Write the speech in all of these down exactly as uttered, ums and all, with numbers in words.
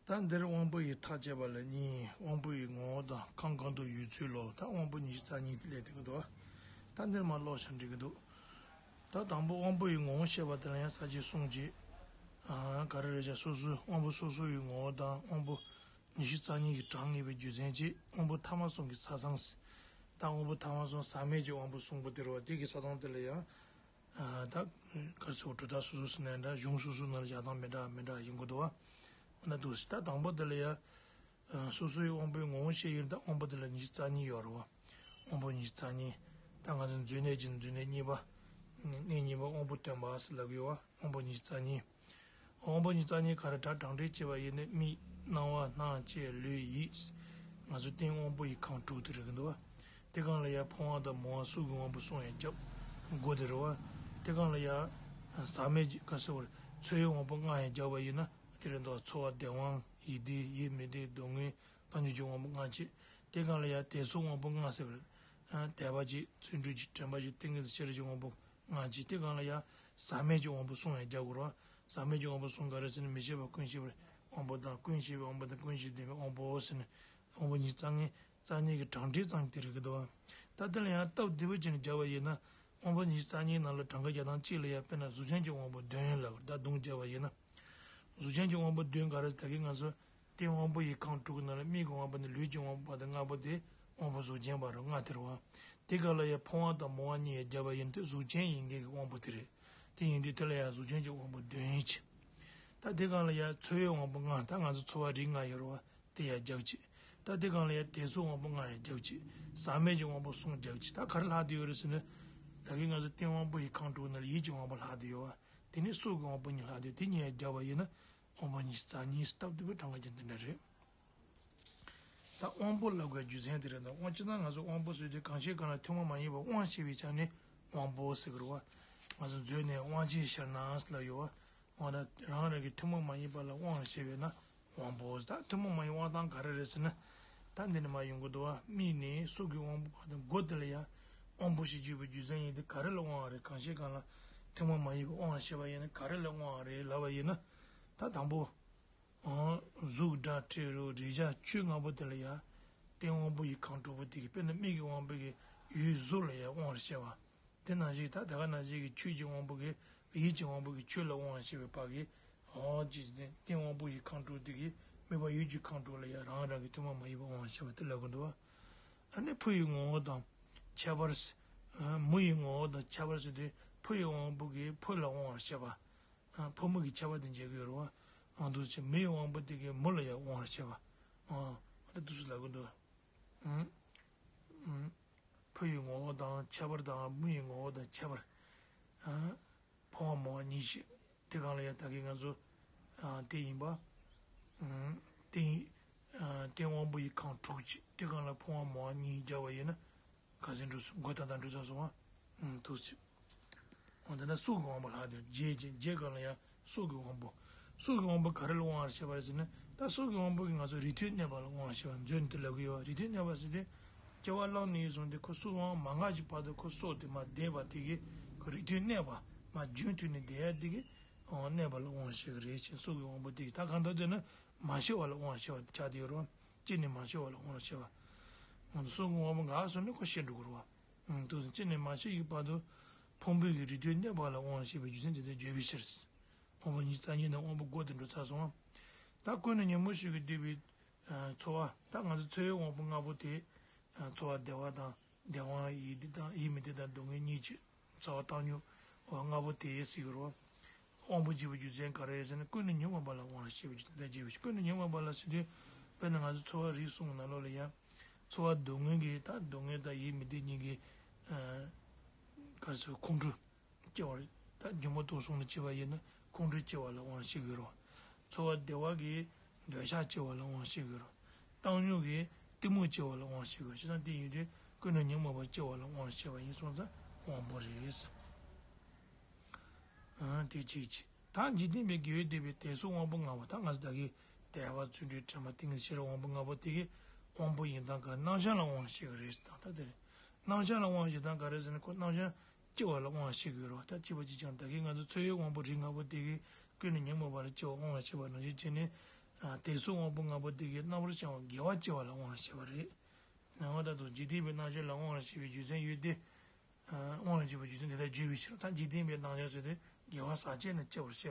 ད་འདིར་དབང་པོ་ཡི་མཐའ་དཔྱད་པ་ལ་གཉིས། དབང་པོ་ཡི་ངོ་བོ་དང་ཁམས་གང་དུ་ཡོད་ཚུལ་ལོ། ད་དབང་པོ་ཉི་ཤུ་རྩ་གཉིས་དེ་ལས་དེ་གི་འདུག་ད་འདིར་མ་ཀློག་ཤིང་འགྲིག་གི་འདུག་ད་དང་པོ་དབང་པོ་ཡི་ངོ་བོ་བཤད་པ་དེ་ལ་ཡང་ས་བཅད་གསུམ་གྱིས། ཨ། ག་རེ་རེད་བྱ། སོ་སོའི་དབང་པོ་སོ་སོ་ཡི་ངོ་བོ་དང་། དབང་པོ་ཉི་ཤུ་རྩ་གཉིས་ཀྱི་གྲངས་ངེས་པའི་རྒྱུ་མཚན་གྱིས། དབང་པོ་ཐ་མ་གསུམ་གྱི་ས་མཚམས། ད་དབང་པོ་ཐ་མ་གསུམ་ཟག་མེད་ཀྱི་དབང་པོ་གསུམ་པོ་དེ་རེད་བ། དེ་གི་ས་མཚམས་དེ་ལ་ཡང་། ཨ། ད་ག་ཟེར་བ། གྲུབ་མཐའ་སོ་སོ་སོ་ནས་འདྲ། གཞུང་སོ་སོ་ནང་ལ་བཞག་སྟངས་མི་འདྲ་མི་འདྲ་ཡིན་དགོས་འདུག་བ། འོ་ན་འདུག་སེ། ད་དང་པོ་དེ་ལ་ཡ། ཨ། སོ་སོའི་དབང་པོའི་ངོ་བོ་བཤད་ཡུལ། ད་དབང་པོ་དེ་ལ་ཉི་ཤུ་རྩ་གཉིས་ཡོད་རེད་བ། དབང་པོ་ཉི་ཤུ་རྩ་གཉིས། ད་ང་ཚོ་མཛོད་གནས་ཀྱི་མཛོད་གནས་གཉིས་པ། གནས་གཉིས་པ་དབང་པོ་སྟོན་པ་ཟེར་ལབ་ཀྱི་ཡོད་བ། དབང་པོ་ཉི་ཤུ་རྩ་གཉིས། དབང་པོ་ཉི་ཤུ་རྩ་གཉིས་ག་རེ་གྲངས་གྲངས་འདྲེན་བྱས་པ་ཡིན་ན། མིག། རྣ་བ། སྣ། ལྕེ། ལུས། ཡིད། ང་ཚོ་རྟེན་དབང་པོ་ཡི་ཁམས་དྲུག་དེ་རེད་གི་འདུག་བ། དེ་སྒང་ལ་ཡ་ཕོ་བ་དང་མོ་བ་སོགས་ཀྱི་དབང་པོ་གསུམ་ཡང་རྒྱབ། སྒོ་དེ་རེད་བ། དེ་སྒང་ལ་ཡ་ཟག་མེད་ཀྱི་ག་ཟེར་བ། ཚོར་བའི་དབང་པོ་ལྔ་ཡང་རྒྱབ་པ་ཡིན་ན། དེ་རེད་འདུག་ཚོར་བ་བདེ་བ་ཡིད་བདེ་ཡིད་མི་བདེ་སྡུག་བསྔལ་བཏང་སྙོམས་ཀྱི་དབང་པོ་ལྔ་བྱས། དེ་སྒང་ལ་ཡ་དད་སོགས་དབང་པོ་ལྔ་ཟེར་བ་རེད། དད་པ་བྱས། བརྩོན་འགྲུས་བྱས། དྲན་པ་བྱས། ཏིང་ངེ་འཛིན། ཤེས་རབ་ཀྱི་དབང་པོ་ལྔ་བྱས། དེ་སྒང་ལ་ཡ་ཟག་མེད་ཀྱི་དབང་པོ་གསུམ་ཡང་རྒྱབ་དགོས་རེད་བ། ཟག་མེད་ཀྱི་དབང་པོ་གསུམ་ག་རེ་ཟེར་ན། མི་ཤེས་པ་ཀུན་ཤེས་པའི་དབང་པོ་དང་། ཀུན་ཤེས་པའི་དབང་པོ་དང་། ཀུན་ཤེས་ལྡན་པའི་དབང་པོ་ཟེར་ནས། དབང་པོ་ཉི་ཤུ་རྩ་གཉིས་རྩ་གཉིས་ཀྱི་གྲངས་འདྲེན་ཙམ་དེ་རེད་གི་འདུག་བ། ད་དེ་ལ་ཡང་སྟབས་བདེ་པོ་བྱས་ནས་རྒྱབ་པ་ཡིན་ན། དབང་པོ་ཉི་ཤུ་རྩ་གཉིས་ནང་ལ་གྲངས་ཀ་རྒྱག་སྟངས་གཅིག་ལ་ཡ། དཔེར་ན་གཟུགས་ཅན་གྱི་དབང་པོ་བདུན་ལ་ད་བརྡུངས་རྒྱབ་པ་ཡིན་ན། གཟུགས་ཅན་གྱི་དབང་པོ་བདུན་ག་རེ། ད་གིན་ང་ཚོ་རྟེན་དབང་པོ་ཡི་ཁམས་དྲུག་གི་ནང་ལ་མིག་གི་དབང་པོ་ནས་ལུས་ཀྱི་དབང་པོ་བར་དུ་ལྔ་པོ་དེ་དབང་པོ་གཟུགས་ཅན་པ་རེད། ལྔ་དེ་རེད་བ། དེ་སྒང་ལ་ཡ་ཕོ་བ་དང་མོ་བ་གཉིས་ཡ་རྒྱབ་པ་ཡིན་དུས་གཟུགས་ཅན་ཡིན་མཁན་གྱི་དབང་པོ་དེ་རེད། དེ་ཡིན་དུས་དེ་ལ་ཡ་གཟུགས་ཅན་གྱི་དབང་པོ་བདུན་ཡིན་གྱི། ད་དེ་སྒང་ལ་ཡ་ཚོར་བའི་དབང་པོ་ལྔ། ད་ང་ཚོ་ཚོར་བ་རིགས་ལྔ་ཡོད་རེད་བ། དེ་ཡ་རྒྱབ་བྱས། ད་དེ་སྒང་ལ་ཡ་དད་སོགས་དབང་པོ་ལྔ་ཡ་རྒྱབ་བྱས། ཟག་མེད་ཀྱི་དབང་པོ་གསུམ་རྒྱབ་བྱས། ད་ག་རེ་ལྷག་བསྡད་ཡོད་རེད་ཟེར་ན། ད་གིན་ང་ཚོ་རྟེན་དབང་པོ་ཡི་ཁམས་དྲུག་ནང་ལ་ཡིད་ཀྱི་དབང་པོ་ལྷག་བསྡད་ཡོད་བ། དེ་ནས་སྲོག་གི་དབང་པོ་གཉིས་ལྷག་བསྡད་ཡོད། དེ་གཉིས་ཡ་རྒྱབ་པ་ཡིན་ན། དབང་པོ་ཉི་ཤུ་རྩ་གཉིས་སྟབས་བདེ་པོའི་གྲངས་ཀ་ཅན་དེ་འདྲ་རེད། ད་དབང་པོ་ལབ་དགོས་རྒྱུ་མཚན་དེ་རེད། ད་དབང་། སྤྱིར་བཏང་ང་ཚོ་དབང་པོ་ཟེར་དུས་གང་ཞིག་གང་ལ་ཐུན་མོང་མ་ཡིན་པའི་དབང་བྱེད་པའི་ཆ་ནས་དབང་པོ་ཟེར་གི་རེད་བ། ང་ཚོ་མཛོད་ནས་དབང་བྱས་ཤར་ན་ལབ་ཡོད་བ། འོ་ན་རང་རང་གི་ཐུན་མོང་མ་ཡིན་པ་ལ་དབང་བྱེད་པས་ན་དབང་པོ། ད་ཐུན་མོང་མ་ཡིན་དབང་སྟངས་ག་རེ་རེད་ཟེར་ན། ད་འདི་ནས་མར་ཡོང་གི་འདུག་བ། མིག་ནས་སྲོག་གི་དབང་པོ་བར་དུ་སྒོ་དེ་ལ་ཡ་དབང་པོ་ཞེས་བརྗོད་པའི་རྒྱུ་མཚན་ཡིན་ཏེ། ག་རེ་ལ་དབང་བ་རེད། གང་ཞིག་གང་ལ་ཐུན་མོང་མ་ཡིན་པའི་དབང་བྱེད་པ་ཡིན་ན་ག་རེ་ལ་དབང་བ་རེད་ལབ་པ་ཡིན་ན། ད་དང་པོ། ཨང་། གཟུགས་སྒྲ་དྲི་རོ་རེག་བྱ་ཆོས་ལྔ་པོ་དེ་ལ་ཡ། རྟེན་དབང་པོ་ཡི་ཁམས་དྲུག་པོ་དེ་གི། དཔེར་ན་མིག་གི་དབང་པོ་གི་ཡུལ་གཟུགས་ལ་ཡ་དབང་བར་བྱེད་པ། དེ་ནང་བཞིན་ད་ད་ག་ནང་བཞིན་གི་ཆོས་ཀྱི་དབང་པོ་གི། ཡིད་ཀྱི་དབང་པོ་གི་ཆོས་ལ་དབང་བར་བྱེད་པའི་བར་གི། ཨང་། ཅི་སྟེ་རྟེན་དབང་པོ་ཡི་ཁམས་དྲུག་དེ་གི་དམིགས་པ་ཡུལ་གྱི་ཁམས་དྲུག་ལ་ཡ་རང་རང་གི་ཐུན་མོང་མ་ཡིན་པ་དབང་བར་བྱེད་པ་དེ་ལབ་གི་འདུག་བ། ཨ་ནི་ཕོ་ཡི་ངོ་བོ་དང་ཁྱད་པར། མོ་ཡི་ངོ་བོ་དང་ཁྱད་པར་ཟེར་དུས། ཕོ་ཡི་དབང་པོ་གི་ཕོ་ལ་དབང་བར་བྱེད་པ། ཕོ་མོ་གི་ཁྱད་པར་དེ་འབྱེད་ཀྱི་ཡོད་རེད་བ། འོ་འདུག་སེ། མོ་ཡི་དབང་པོ་དེ་གིས་མོ་ལ་ཡང་དབང་བར་བྱེད་པ། འོ་འདུག་སེ་ལབ་ཀྱི་འདུག་ཕོ་ཡི་ངོ་བོ་དང་ཁྱད་པར་དང་། མོ་ཡི་ངོ་བོ་དང་ཁྱད་པར། ཕོ་བ་མོ་བ་གཉིས་ཤིག་དེ་སྒང་ལ་ཡང་ད་གིན་ང་ཚོ་དེ་ཡིན་པ། དེ་ཡིན། རྟེན་དབང་པོ་ཡི་ཁམས་དྲུག་ཅིག་དེ་སྒང་ལ་ཕོ་བ་མོ་བ་གཉིས་རྒྱབ་པ་ཡིན་ན། ག་ཚོད་འགྲོ་སོང་། མགོ་ཏག་ཏག་འགྲོ་ཚར་སོང་ཨ། ཨུམ། ཐུགས་རྗེ་ཆེ། འོ་ད་ནི་སྲོག་གི་དབང་པོ་ལྷག་དེ་རྗེས་ཀྱི་རྗེས་གང་ལ་ཡང་སྲོག་གི་དབང་པོ། སྲོག་གི་དབང་པོ་ག་རེ་ལ་དབང་བར་བྱེད་པ་རེད་ཟེར་ན། ད་སྲོག་གི་དབང་པོ་གིས་ང་ཚོ་རིས་མཐུན་གནས་པ་ལ་དབང་བར་བྱེད་པ་མཛོད་ནས་དེ་ལབ་ཀྱི་ཡོད། རིས་མཐུན་གནས་པ་ཟེར་དུས། སྐྱེ་བ་བླངས་ནས་བཟུང་སྟེ་ཁོ་གསོ་བ་མ་འགག་གི་བར་དུ་ཁོ་སྲོག་དེ་མར་བསྡད་པ་དེ་གིས་ཁོ་རིས་མཐུན་གནས་པ། མར་རྒྱུན་མཐུད་ནས་བསྡད་ཡ་དེ་གིས་གནས་པ་ལ་དབང་བྱེད་ཀྱི་རེད་ཅེས། སྲོག་གི་དབང་པོ་དེ་གིས་ད་གང་ལྟར་དེ་ནི། མ་ཤི་བ་ལ་དབང་བྱེད་པ་ཆགས་བསྡད་ཡོད་རེད་བ། སྐྱེས་ནས་མ་ཤི་བ་ལ་དབང་བྱེད་པ། འོ་ན་སྲོག་གི་དབང་པོ་འགགས་སོང་ན་ཁོ་ཤི་འགྲོ་གི་རེད་བ། འོ་འདུག་སེ་སྐྱེས་ནས་མ་ཤི་བའི་བར་དུ་ཕུང་པོའི་གི་རིས་མཐུན་གནས་པ་ལ་དབང་བྱེད་པའི་རྒྱུ་མཚན་དེ་ལྟར་བརྗོད་པའི་ཕྱིར། དབང་པོ་ཉིད་རྩ་གཉིས་ནས་དབང་པོ་སྒོ་དེ་འགྲོ་ཚར་སོང་བ། ད་ཀུན་ནས་ཉོན་མོངས་ཤུགས་ཀྱིས་བསྡུས་པའི་ཚོར་བ། ད་ང་ཚོ་ཚོར་བའི་དབང་པོ་ལྔ་པོ་དེ། ཚོར་བ་བདེ་བ་དང་བདེ་བ། ཡིད་བདེ་དང་ཡིད་མི་བདེ་དང་སྡུག་བསྔལ་གཉིས་ཀྱི་ཚོར་བ་བཏང་སྙོམས་ལྔ་པོ་དེ་ཟེར་གྱི་རེད་བ། དབང་པོ་བྱེད་པའི་རྒྱུ་མཚན་ག་རེ་རེད་ཟེར་ན། ཀུན་ནས་ཉོན་མོངས་པ་ལ་དབང་བྱེད་པའི་རྒྱུ་མཚན་དེ་བྱེད་པའི། ཀུན་ནས་ཉོན་མོངས་པ་ལ་ཟེར་དུས། དཔེར་ན་ང་ཚོ་ཚོར་བ་རིགས་གསུམ་གྱི་ནང་ལོགས་ལ་ཡང་། ཚོར་བ་སྡུག་བསྔལ་གྱི། ད་སྡུག་བསྔལ་དང་ཡིད་མི་བདེ་གཉིས་ཀྱི། ཨ། ག་རེ་ཟེར། ཁོང་ཁྲོ་སྐྱེ་བར། ད་འགྱུར་མ་ཐུག་སོང་ལ་བྱས་པ་ཡིན་ན་ཁོང་ཁྲོ་སྐྱེ་བ་ལ་དབང་བྱེད་ཀྱི་ཡོད་རེད་བ། ཚོར་བ་བདེ་བ་གིས་འདོད་ཆགས་སྐྱེ་བ་ལ་དབང་བྱེད་ཀྱི་ཡོད་རེད་བ། བཏང་སྙོམས་ཀྱིས་གཏི་མུག་སྐྱེ་བ་ལ་དབང་བྱེད་ཀྱི་ཡོད་རེད། བྱས་ཙང་དེ་ཡིན་དུས་ཀུན་ནས་ཉོན་མོངས་པ་སྐྱེ་བ་ལ་དབང་བྱེད་པ་ཡིན་སོང་ཙང་དབང་པོ་རེད། ཨ། དེ་གཅིག་བྱས། ད་འཇིག་རྟེན་པའི་དགེ་བས་བསྡུས་པའི་དད་སོགས་དབང་པོ་ལྔ་པོ། ད་ང་ཚོ་ད་གིན་དད་པ་བརྩོན་འགྲུས་དྲན་པ་ཏིང་ངེ་འཛིན་ཤེས་རབ་དབང་པོ་ལྔ་པོ་དེ་གིས་དབང་པོ་ཡིན་སྟངས་ག་རྣམ་གཞག་ལ་དབང་བྱེད་ཀྱི་རེད་ཟེར་སྟངས་ད་དེ་རེད། རྣམ་གཞག་ལ་དབང་བྱེད་སྟངས་ག་རེ་ཟེར་ན། ཁོ་རྣམ་གཞག་སྐྱེ་བ་ལ་དབང་བྱེད་ཀྱི་ཡོད་རེད་བ། ད་སྐྱེ་བ་གཅིག་ཀྱང་ད་གིན་ང་ཚོ་ཚོར་བའི་དབང་པོ་རིགས་ལྔ་པོ་དེ་གིས་ཀུན་ནས་ཉོན་མོངས་པ་ལ་སྐྱེ་བ་དབང་བྱེད་པ་ནང་བཞིན་བྱས་ནས། དད་སོགས་དབང་པོ་ལྔ་པོ་དེ་གའི་རྣམ་པར་བྱང་བ་དགེ་བ་སྐྱེ་བ་ལ་དབང་བྱེད་པ་རེད། ནང་བ་ད་དུ་འཇིག་རྟེན་པའི་རྣམ་གཞག་ལ་དབང་བྱེད་པའི་རྒྱུ་མཚན་ཡོད་དེ། དབང་བྱེད་པའི་རྒྱུ་མཚན་དེ་ལྟར་བརྗོད་པའི་ཕྱིར་ད་འཇིག་རྟེན་པའི་རྣམ་གཞག་ཟེར་དེ་དགེ་བ་ཟག་བཅས་ནས་སྐྱེ་བར་བཤད་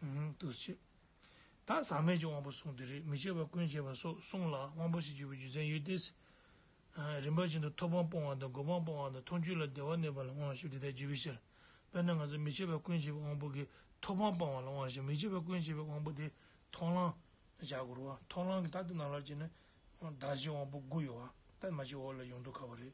པ། དུ་བྱེད། ད་ཟག་མེད་ཀྱི་དབང་པོ་གསུམ་དེ་རེད། མི་ཤེས་པ་ཀུན་ཤེས་པ་སོགས་གསུམ་ལ་དབང་པོ་ཞེས་བརྗོད་པའི་རྒྱུ་མཚན་ཡོད་དེ། རིམ་པ་བཞིན་དུ་ཐོབ་དབང་སྤོང་བ་དང་སྒོམ་དབང་སྤོང་བ་དང་མཐོང་ཆོས་ལ་བདེ་བ་གནས་པ་ལ་དབང་བྱེད་དེ་ལྟར་བརྗོད་པའི་ཕྱིར། དཔེར་ན་ང་ཚོ་མི་ཤེས་པ་ཀུན་ཤེས་པའི་དབང་པོ་གིས་ཐོབ་དབང་སྤོང་བ་ལ་དབང་བྱེད། མི་ཤེས་པ་ཀུན་ཤེས་པའི་དབང་པོ་དེ་མཐོང་ལམ་བཞག་དགོས་རེད་བ། མཐོང་ལམ་གྱི་ད་དེ་ནང་ལ་བྱས་ན་བདག་གཞན་དབང་པོ་དགུ་ཡོད་བ། ད་མ་གཞི་འོག་ལ་ཡོང་དུས་ཁ་བ་རེད།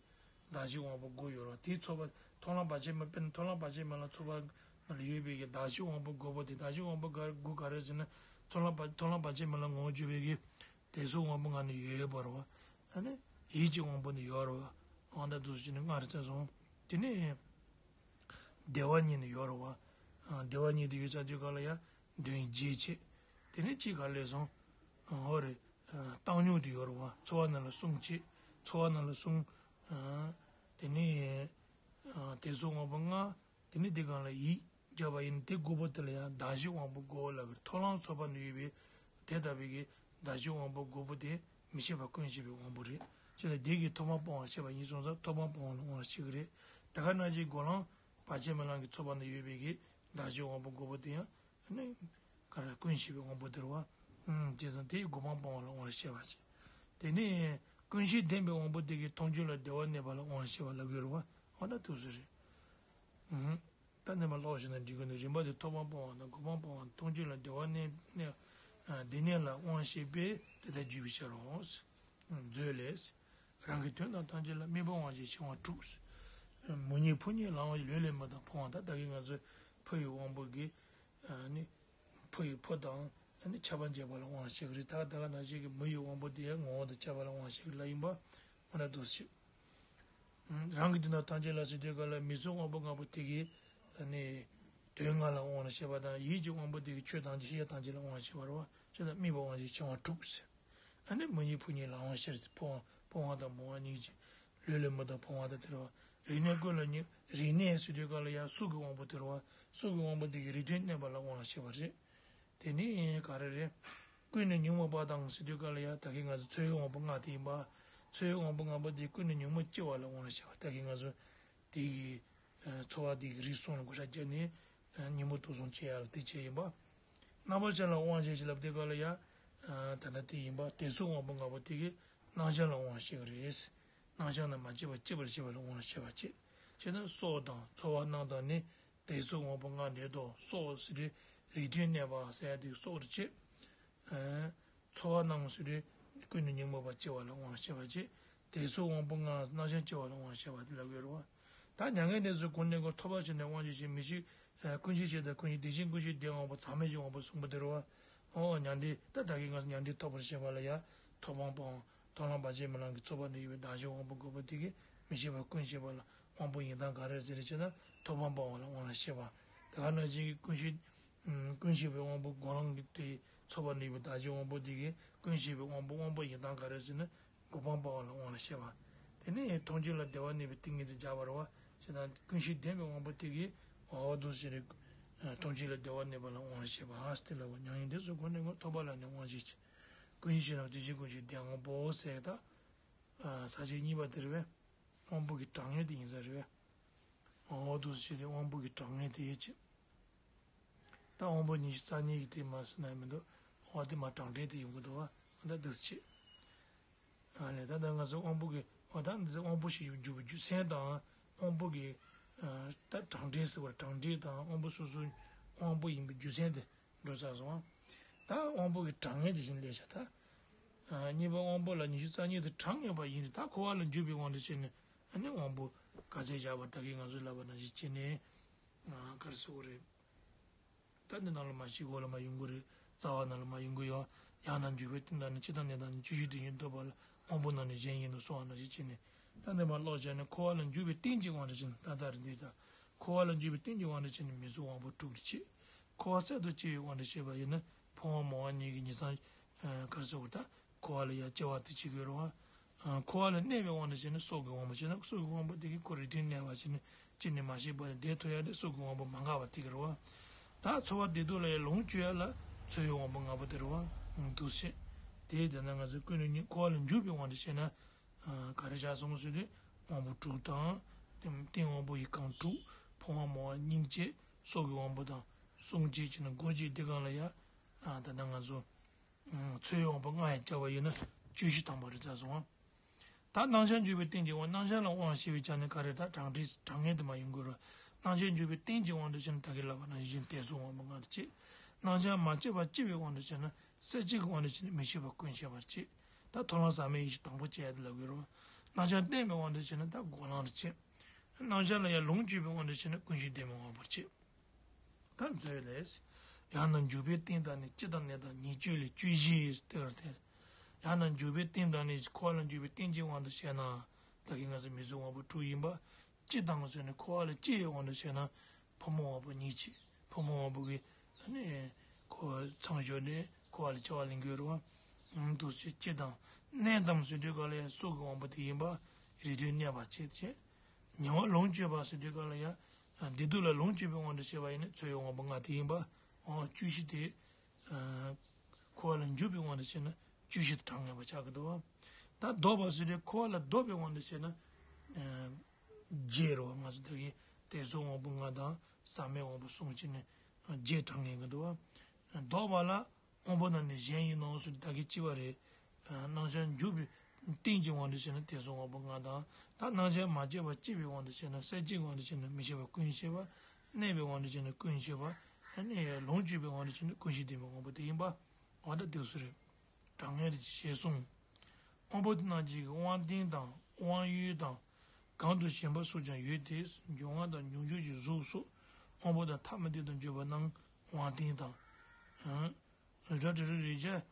བདག་གཞན་དབང་པོ་དགུ་ཡོད་རེད་བ། དེའི་ཚོགས་པ་མཐོང་ལམ་བར་ཆད་མེད་དཔེར་ན་མཐོང་ལམ་བར་ཆད་མེད་ལ་ཚོགས་པ་ནང་ལ་ཡོད་པའི་གི་བདག་གཞན་དབང་པོ་དགུ་པོ་དེ་བདག་གཞན་དབང་པོ་ག་དགུ་ག་རེ་ཟེར་ན་མཐོང་ལམ་བར་མཐོང་ལམ་བར་ཆད་མེད་ལ་ངོ་བོ་བརྗོད་པའི་གི་དད་སོགས་དབང་པོ་ལྔ་ནི་ཡོད་ཡོད་པ་རེད་བ། ཨ་ནི་ཡིད་ཀྱི་དབང་པོ་ནི་ཡོད་རེད་བ། དབང་དང་བདུན་ཟེར་ནས་ལྔ་རེ་བརྩི་སོང་། དེ་ནས་བདེ་བ་གཉིས་ནི་ཡོད་རེད་བ། ཨ། བདེ་བ་གཉིས་དེ་ཡོད་ཚར་དུས་ག་ལ་ཡ་དོན་རྗེས་བྱེད། དེ་ནས་གཅིག་ག་ལས་སོང་། ཨ། འོ་རེད། ཨ། བཏང་སྙོམས་དེ་ཡོད་རེད་བ། ཚོར་བ་རྣམས་ལ་བསྲུང་བྱེད། ཚོར་བ་རྣམས་ལ་བསྲུང་། ཨ། དེ་ནས། ཨ། དད་སོགས་དབང་པོ་ལྔ། དེ་ནས་དེ་སྒང་ལ་ཡིད་བརྒྱབ་པ་ཡིན་དེ་དགུ་པོ་དེ་ལ་ཡང་བདག་གཞན་དབང་པོ་དགུ་ལབ་ཀྱི་རེད། ཐོབ་ལམ་ཚོགས་པ་ནས་ཡོད་པའི་དེ་ལྟ་བུའི་གི་བདག་གཞན་དབང་པོ་དགུ་པོ་དེ་མི་ཤེས་པ་ཀུན་ཤེས་པའི་དབང་པོ་རེད། ཅེས་ལ་དེ་གིས་ཐོབ་དབང་སྤོང་བར་བྱེད་པ་ཡིན་སོང་ཙང་ཐོབ་དབང་སྤོང་བ་ལ་དབང་བྱེད་ཀྱི་རེད། དེ་ག་ནང་བཞིན་སྒོམ་ལམ་བར་ཆད་མེད་ལམ་གྱི་ཚོགས་པ་ནས་ཡོད་པའི་གི་བདག་གཞན་དབང་པོ་དགུ་པོ་དེ་ཡང་ནི་ག་རེ་ཀུན་ཤེས་པའི་དབང་པོ་དེ་རེད་བ། ཨུམ། བྱས་ཙང་དེས་སྒོམ་དབང་སྤོང་བ་ལ་དབང་བྱེད་པ་བྱེད། དེ་ནས་ཀུན་ཤེས་ལྡན་པའི་དབང་པོ་དེ་གིས་མཐོང་ཆོས་ལ་བདེ་བ་གནས་པ་ལ་དབང་བྱེད་པ་ལབ་ཀྱི་རེད་བ། འོ་ན་དུས་སུ་རེད། ཨུམ། ད་ནི་མ་ཀློག་བཞིན་དུ་འབྲི་དགོས་ནི། རིམ་པ་དེ་ཐོབ་དབང་སྤོང་བ་དང་སྒོམ་དབང་སྤོང་བ་དང་མཐོང་ཆོས་ལ་བདེ་བ་གནས་གནས། ཨ། བདེ་གནས་ལ་དབང་བྱེད་པས་དེ་ལྟར་བརྗོད་པའི་ཕྱིར་རོ། མཛོད་ལས། རང་གི་དོན་དང་ཐམས་ཅད་ལ་དམིགས་པ་དབང་བྱས་ཕྱིར་དབང་དྲུག་མོ་ཉིད་ཕོ་ཉིད་ལ་དབང་བྱས་ལུས་ལས་མི་རྟོག་ཕོ་དབང་དང་། ད་གིན་ང་ཚོས་ཕོ་ཡི་དབང་པོ་གིས། ཨ་ནི། ཕོ་ཡི་ཕོ་དང་ཨ་ནི་ཁྱབ་པ་འབྱེད་པ་ལ་དབང་བྱེད་ཀྱི་རེད། ད་ད་ག་ནང་བཞིན་གྱི་མོ་ཡི་དབང་པོ་དེ་ཡང་ངོ་བོ་དང་ཁྱབ་པ་ལ་དབང་བྱེད་ཀྱི་ལ་ཡིན་པ་འོ་ན་འདུག་ཟེར། རང་གི་དོན་དང་ཐམས་ཅད་ལ་ཟེར་དུས་ག་ལ་མིང་གཟུགས་དབང་པོ་ལྔ་པོ་དེ་གིས་ཨ་ནི་དོན་ལྔ་ལ་དབང་བྱེད་པ་དང་། ཡིད་ཀྱི་དབང་པོ་དེ་གིས་ཆོས་ཐམས་ཅད་ཤེས་བྱ་ཐམས་ཅད་ལ་དབང་བྱེད་པ་རེད་བ། ཆོས་དང་དམིགས་པ་དབང་བྱེད་ཕྱིར་དབང་དྲུག་ཟེར། ཨ་ནི་མོ་ཉིད་ཕོ་ཉིད་ལ་དབང་བྱེད་ཟེར། ཕོ་ཕོ་དབང་དང་མོ་དབང་གཉིས་ཀྱི་ལུས་ལས་མི་རྟོག་ཕོ་དབང་དང་དེ་རེད་བ། རིག་གནས་ཀུན་ལ་ཉོན། རིག་གནས་ཟེར་དུས་ག་ལ་ཡང་གཟུགས་ཀྱི་དབང་པོ་དེ་རེད་བ། གཟུགས་ཀྱི་དབང་པོ་དེ་གིས་རིགས་མཐུན་གནས་པ་ལ་དབང་བྱེད་པ་རེད། དེ་ནི་ག་རེ་རེད། ཀུན་ནས་ཉོན་མོངས་པ་དང་ཟེར་དུས་ག་ལ་ཡང་ད་གིན་ང་ཚོ་ཚོར་བའི་དབང་པོ་ལྔ་དེ་ཡིན་པ། ཚོར་བའི་དབང་པོ་ལྔ་པོ་དེ་ཀུན་ནས་ཉོན་མོངས་སྐྱེ་བ་ལ་དབང་བྱེད་པ། ད་གིན་ང་ཚོ་དེ་གི་ཚོར་བ་དེ་གི་རིགས་གསུམ་ལ་བགོ་བཤའ་བརྒྱབ་ནས་ཉོན་མོངས་དུག་གསུམ་སྐྱེ་ཡ་ལ་དེ་བྱས་ཡིན་པ། རྣམ་པར་བྱང་ལ་དབང་བྱེད་ཅེས་ལབ་དུས་ག་ལ་ཡང་ད་ལྟ་དེ་ཡིན་པ། དད་སོགས་དབང་པོ་ལྔ་པོ་དེ་གིས་རྣམ་བྱང་ལ་དབང་བྱེད་ཀྱི་རེད། རྣམ་བྱང་ལ་མ་སྐྱེས་པ་སྐྱེད་པར་བྱེད་པ་ལ་དབང་བྱེད་པ་བྱེད། བྱས་ན་སྲོག་དང་ཚོར་བ་རྣམས་དང་ནི། དད་སོགས་དབང་པོ་ལྔ་འདི་དག་སྲོག་ཟེར་དུས་རིགས་མཐུན་གནས་པ་ཟེར་ཡ་དེ་སྲོག་ཏུ་བྱེད། ཨ། ཚོར་བ་རྣམས་ཟེར་དུས་ཀུན་ནས་ཉོན་མོངས་པ་སྐྱེ་བ་ལ་དབང་བྱེད་པ་བྱེད། དད་སོགས་དབང་པོ་ལྔ་རྣམ་བྱང་སྐྱེ་བ་ལ་དབང་བྱེད་པ་དེ་ལབ་ཀྱི་ཡོད་རེད་བ། ད་མྱ་ངན་འདས་སོགས་གོ་གནས་ཀུན། ཐོབ་པར་བྱས་ནས་དབང་བྱེད་ཕྱིར། མི་ཤེས། ཨ། ཀུན་ཤེས་བྱེད་དང་ཀུན་ཤེས། དེ་བཞིན་ཀུན་ཤེས་ལྡན་དབང་པོ་ཟག་མེད་ཀྱི་དབང་པོ་གསུམ་པོ་དེ་རེད་བ། ཨོ་མྱང་འདས། ད་ད་གིན་ང་ཚོ་མྱང་འདས་ཐོབ་པར་བྱེད་པ་ལ་ཡང་ཐོབ་དབང་སྤོང་། ཐོབ་ལམ་བར་ཆད་མེད་ལམ་གྱི་ཚོགས་པ་ནས་ཡོད་པའི་བདག་གཞན་དབང་པོ་དགུ་པོ་དེ་གིས་མི་ཤེས་པ་ཀུན་ཤེས་པ་ལ་དབང་པོ་ཡིན་སྟངས་ག་རེ་ཟེར་ཞེ་ན། ཐོབ་དབང་སྤོང་བ་ལ་དབང་བྱེད་པ། དེ་ག་ནང་བཞིན་གྱི་ཀུན་ཤེས། ཨུམ། ཀུན་ཤེས་པའི་དབང་པོ་སྒོམ་ལམ་གྱི་དེ་ཚོགས་པ་ནས་ཡོད་པའི་བདག་གཞན་དབང་པོ་དེ་གིས་ཀུན་ཤེས་པའི་དབང་པོ་དབང་པོ་ཡིན་སྟངས་ག་རེ་ཟེར་ན། སྒོམ་དབང་སྤོང་བ་ལ་དབང་བྱེད་པ། དེ་ནས་མཐོང་ཆོས་ལ་བདེ་བ་གནས་པའི་ཏིང་ངེ་འཛིན་སྦྱར་བ་རེད་བ། ཞེ་ན་ཀུན་ཤེས་ལྡན་པའི་དབང་པོ་དེ་གིས་འོ་དུ་ཞེ་རེ། མཐོང་ཆོས་ལ་བདེ་བ་གནས་པ་ལ་དབང་བྱེད་པ་སྟེ་ལ་བ། མྱ་ངན་འདས་སོགས་གོ་གནས་ཀུན། ཐོབ་པ་ལ་ནི་དབང་བྱེད་ཕྱིར། ཀུན་ཤེས་ཕྱིར་ན་དེ་བཞིན་ཀུན་ཤེས་ལྡན་དབང་པོ་ཟེར་ད། ས་བཅད་གཉིས་པ་དེ་རེད་བས། དབང་པོ་གི་གྲངས་ངེས་དེ་ཡིན་ས་རེད་བས། འོ་དུ་ཞེ་རེ་དབང་པོ་གི་གྲངས་ངེས་དེ་ཡིན་ཕྱིར། ད་དབང་པོ་ཉི་ཤུ་རྩ་གཉིས་ཀྱི་དེ་མ་ཟིན་ན་མི་འདུག་འོ་དེ་མ་གྲངས་འདྲེན་དེ་ཡོང་གི་འདུག་བ། ད་འདི་ཟེར་ཅིག་ཨ་ལས་ད་ལྟ་ང་ཚོ་དབང་པོ་གི་འོ་ད་འདི་ཚོ་དབང་པོ་ཞེས་བརྗོད་པའི་རྒྱུ་མཚན་དང་། དབང་པོ་གི་ད་གྲངས་འདྲེན་ཟེར་བ། གྲངས་འདྲེན་དང་དབང་པོ་སོ་སོའི་དབང་པོ་ཡིན་པའི་རྒྱུ་མཚན་དེ་འགྲོ་ཚར་སོང་བ། ད་དབང་པོ་གི་གྲངས་ངེས་དེ་བཞིན་ལས་བྱ་ད། གཉིས་པ་དབང་པོ་ལ་ཉི་ཤུ་རྩ་གཉིས་དེ་གྲངས་ངེས་པ་ཡིན་ཏེ། ད་འཁོར་བ་ལ་འཇུག་པའི་དབང་དུ་བྱས་ནས་ཨ་ནི་དབང་པོ་ག་ཚད་བཞག་པ་ད་གིན་ང་ཚོས་ལབ་པ་ནང་བཞིན་བྱས་ནས་ག་རེ་ཟེར་དགོས་རེད། ད་འདི་ནང་ལ་མ་ཤི་འོག་ལ་མ་ཡོང་གི་རེད། རྩ་བ་ནང་ལ་མ་ཡོང་གི་ཡོད། ཡང་ན་འཇུག་པའི་རྟེན་དང་ནི། འཆི་བདག་ནད་དང་ནི། བཅུ་བཞི་དུས་ཀྱི་འདོད་པ་ལ། དབང་པོ་རྣམས་ནི་གཞན་ཡིན་ནོ་གསུངས་པ་ནང་བཞིན་བྱས་ནས། ད་འདི་མ་ཀློག་བྱས་ནས་འཁོར་བ་ལ་འཇུག་པའི་རྟེན་གྱི་དབང་དུ་བྱས་ནས། ད་ལྟ་རེ་འདི་ད་འཁོར་བ་ལ་འཇུག་པའི་རྟེན་གྱི་དབང་དུ་བྱས་ནས་མིང་གཟུགས་དབང་པོ་དྲུག་ཏུ་བྱེད། འཁོར་བ་གསར་དུ་སྐྱེ་བའི་དབང་དུ་བྱས་པ་ཡིན་ན་ཕོ་དབང་མོ་དབང་གཉིས་ཀྱི་ཉིང་མཚམས་ག་རེ་ཟེར་དགོས་རེད། ད་འཁོར་བ་ལ་ཡང་སྐྱེ་བ་དེ་བྱེད་དགོས་རེད་བ། འཁོར་བ་ལ་གནས་པའི་དབང་དུ་བྱས་ནས་སྲོག་གི་དབང་པོ་བྱས་ན། སྲོག་གི་དབང་པོ་དེ་གིས་ཁོ་རིགས་མཐུན་གནས་པ་བྱས་ནས་ཅི་ནས་མ་ཤེས་པ་བདེ་ཐོབ་ཡ་དེ་སྲོག་གི་དབང་པོ་མ་འགགས་པ་དེ་གི་རེད་བ། ད་འཚོ་བ་བདེ་སྡུག་ལ་ཡང་ལོངས་སྤྱོད་ཡ་ལ་འཚོ་བའི་དབང་པོ་ལྔ་པོ་དེ་རེད་བ། འདུ་བྱེད། དེ་དེ་ན་ང་ཚོས་ཀུན་ནས་རྙེད། འཁོར་བ་ལ་འཇུག་པའི་དབང་དུ་བྱས་ན། ག་རེ་བཞག་སོང་ཟེར་དུས་དབང་པོ་དྲུག་དང་། རྟེན་དབང་པོ་ཡི་རྐང་དྲུག་ཕོ་བ་མོ་བ་སྙིང་རྗེ་སྲོག་གི་དབང་པོ་དང་གསུམ་བཅས་ཀྱི་ནི་སྒོ་འབྱེད་དེ་གང་ལ་ཡ། ད་ལྟ་ང་ཚོ་འཚོ་བའི་དབང་པོ་ལྔ་ཡང་བསྐྱར་བ་ཡིན་ན་བཅུ་བཞི་ཐམ་པ་རེད་ཚར་སོང་ཨ། ད་སྣང་ཆར་འཇུག་པའི་རྟེན་གྱི་དབང་། སྣང་ཆར་ལ་དབང་བྱེད་པའི་ཆ་ནས་ག་རེ། ད་གྲངས་འདྲེས་གྲངས་ངེས་དུ་མ་ཡོང་དགོས་ར། སྣང་ཆར་འཇུག་པའི་རྟེན་གྱི་དབང་དུ་བྱས་ན་ད་གིན་ལབ་པ་ནང་བཞིན་དད་སོགས་དབང་པོ་ལྔ་དེ་བྱེད། སྣང་ཆར་མ་སྐྱེས་པ་སྐྱེ་བའི་དབང་དུ་བྱས་ན་སེལ་བྱེད་ཀྱི་དབང་དུ་བྱས་ན་མི་ཤེས་པ་ཀུན་ཤེས་པར་བྱེད། ད་མཐོང་ལམ་ཟག་མེད་ཡེ་ཤེས་དང་པོ་སྐྱེ་ཡ་དེ་ལབ་དགོས་ར། སྣང་ཆར་བརྟེན་པའི་དབང་དུ་བྱས་ན་ད་སྒོམ་ལམ་དུ་བྱེད། སྣང་ཆར་ལ་ཡང་ལོངས་སྤྱོད་པའི་དབང་དུ་བྱས་ན་ཀུན་ཤེས་ལྡན་པའི་དབང་པོར་བྱེད། ད་མཛོད་ལས། ཡང་ན་འཇུག་པའི་རྟེན་དང་ནི། སྤྱི་དང་གནས་དང་ཉེ་སྤྱོད་ལས། བཅུ་བཞི་སྟེ་བར་ཐལ། ཡང་ན་འཇུག་པའི་རྟེན་དང་ནི། འཁོར་བ་ལ་འཇུག་པའི་རྟེན་གྱི་དབང་དུ་བྱས་ན། ད་གིན་ང་ཚོ་མི་གཟུགས་དབང་པོ་དྲུག་ཡིན་པ། སྤྱི་དང་ཟེར་ནས་འཁོར་བ་ལ་སྐྱེ་བའི་དབང་དུ་བྱས་ན། ཕོ་མོ་དབང་པོ་གཉིས་བྱེད། ཕོ་མོ་དབང་པོ་གི་ནི་འཁོར་མཚམས་སྦྱོར་ནས་འཁོར་བ་ལ་སྐྱེ་བ་ལེན་དགོས་རེད་བ། འདུ་བྱེད། སྤྱི་དང་གནས་དང་ཟེར་དུས་ག་ལ་ཡང་སྲོག་གི་དབང་པོ་དེ་ཡིན་པ། རེ་ལྟོས་གནས་པ་བྱེད་བྱེད། ཉེ་བར་ལོངས་སྤྱོད་པ་ཟེར་དུས་ག་ལ་ཡང་། བདེ་སྡུག་ལ་ལོངས་སྤྱོད་པའི་དབང་དུ་བྱས་པ་ཡིན་ན་འཚོ་བའི་དབང་པོ་ལྔ་དེ་ཡིན་པ། འོ་བཅུ་བཞི་དེ། འཁོར་བ་ལ་འཇུག་པའི་དབང་དུ་བྱས་ན་བཅུ་བཞི་དེ་གྲངས་ངེས་པ་ཆགས་ཀྱི་འདུག་བ། ད་ལྡོག་པ་ཟེར་དུས་འཁོར་བ་ལ་ལྡོག་པའི་དབང་དུ་བྱས་ན། བརྒྱད་རེད་བ། ང་ཚོ་ད་གིན་དད་སོགས་དབང་པོ་ལྔ་དང་ཟག་མེད་དབང་པོ་གསུམ་བྱས་ནས་བརྒྱད་གྲངས་ངེས་ཀྱི་འདུག་བ། ལྡོག་པ་ལ། དབང་པོ་རྣམས་ནི་གཞན་ཡིན་ནོ་ཟེར་ད་གིན་གཅིག་པ་རེད། སྣང་ཆར་འཇུག་པའི་རྟེན་གྱི་དབང་དུ་བྱས་ན་དད་སོགས་དབང་པོ་ལྔ་དང་། ད་སྣང་ཆར་མ་སྐྱེས་པ་སྐྱེ་བའི་དབང་དུ་བྱས་ན་སེལ་བྱེད་ཀྱི་དབང་དུ་བྱས་ན་མི་ཤེས་པ་ཀུན་ཤེས་པ། གནས་པའི་དབང་དུ་བྱས་ན་ཀུན་ཤེས་པ། ཨ་ནི་ལོངས་སྤྱོད་པའི་དབང་དུ་བྱས་ན་ཀུན་ཤེས་ལྡན་པའི་དབང་པོ་དེ་ཡིན་པ། འོ་ད་དེ་སུ་རེད། གྲངས་ངེས་རེད་ཅེས་གསུངས། དབང་པོ་དེ་རྣམས་ཀྱི་དབང་རྟེན་དང་དབང་ཡུལ་དང་། གང་དུ་ཞེན་པ་སོགས་ཀྱང་ཡོད་དེ། འབྱུང་བ་དང་འབྱུང་འགྱུར་གྱི་གཟུགས་སོགས་དབང་པོ་དང་ཐ་མི་དད་དུ་འགྱུར་བ་རྣམས་དབང་རྟེན་དང་། རི་བྲག་དྲི་རོ་རེག་བྱ་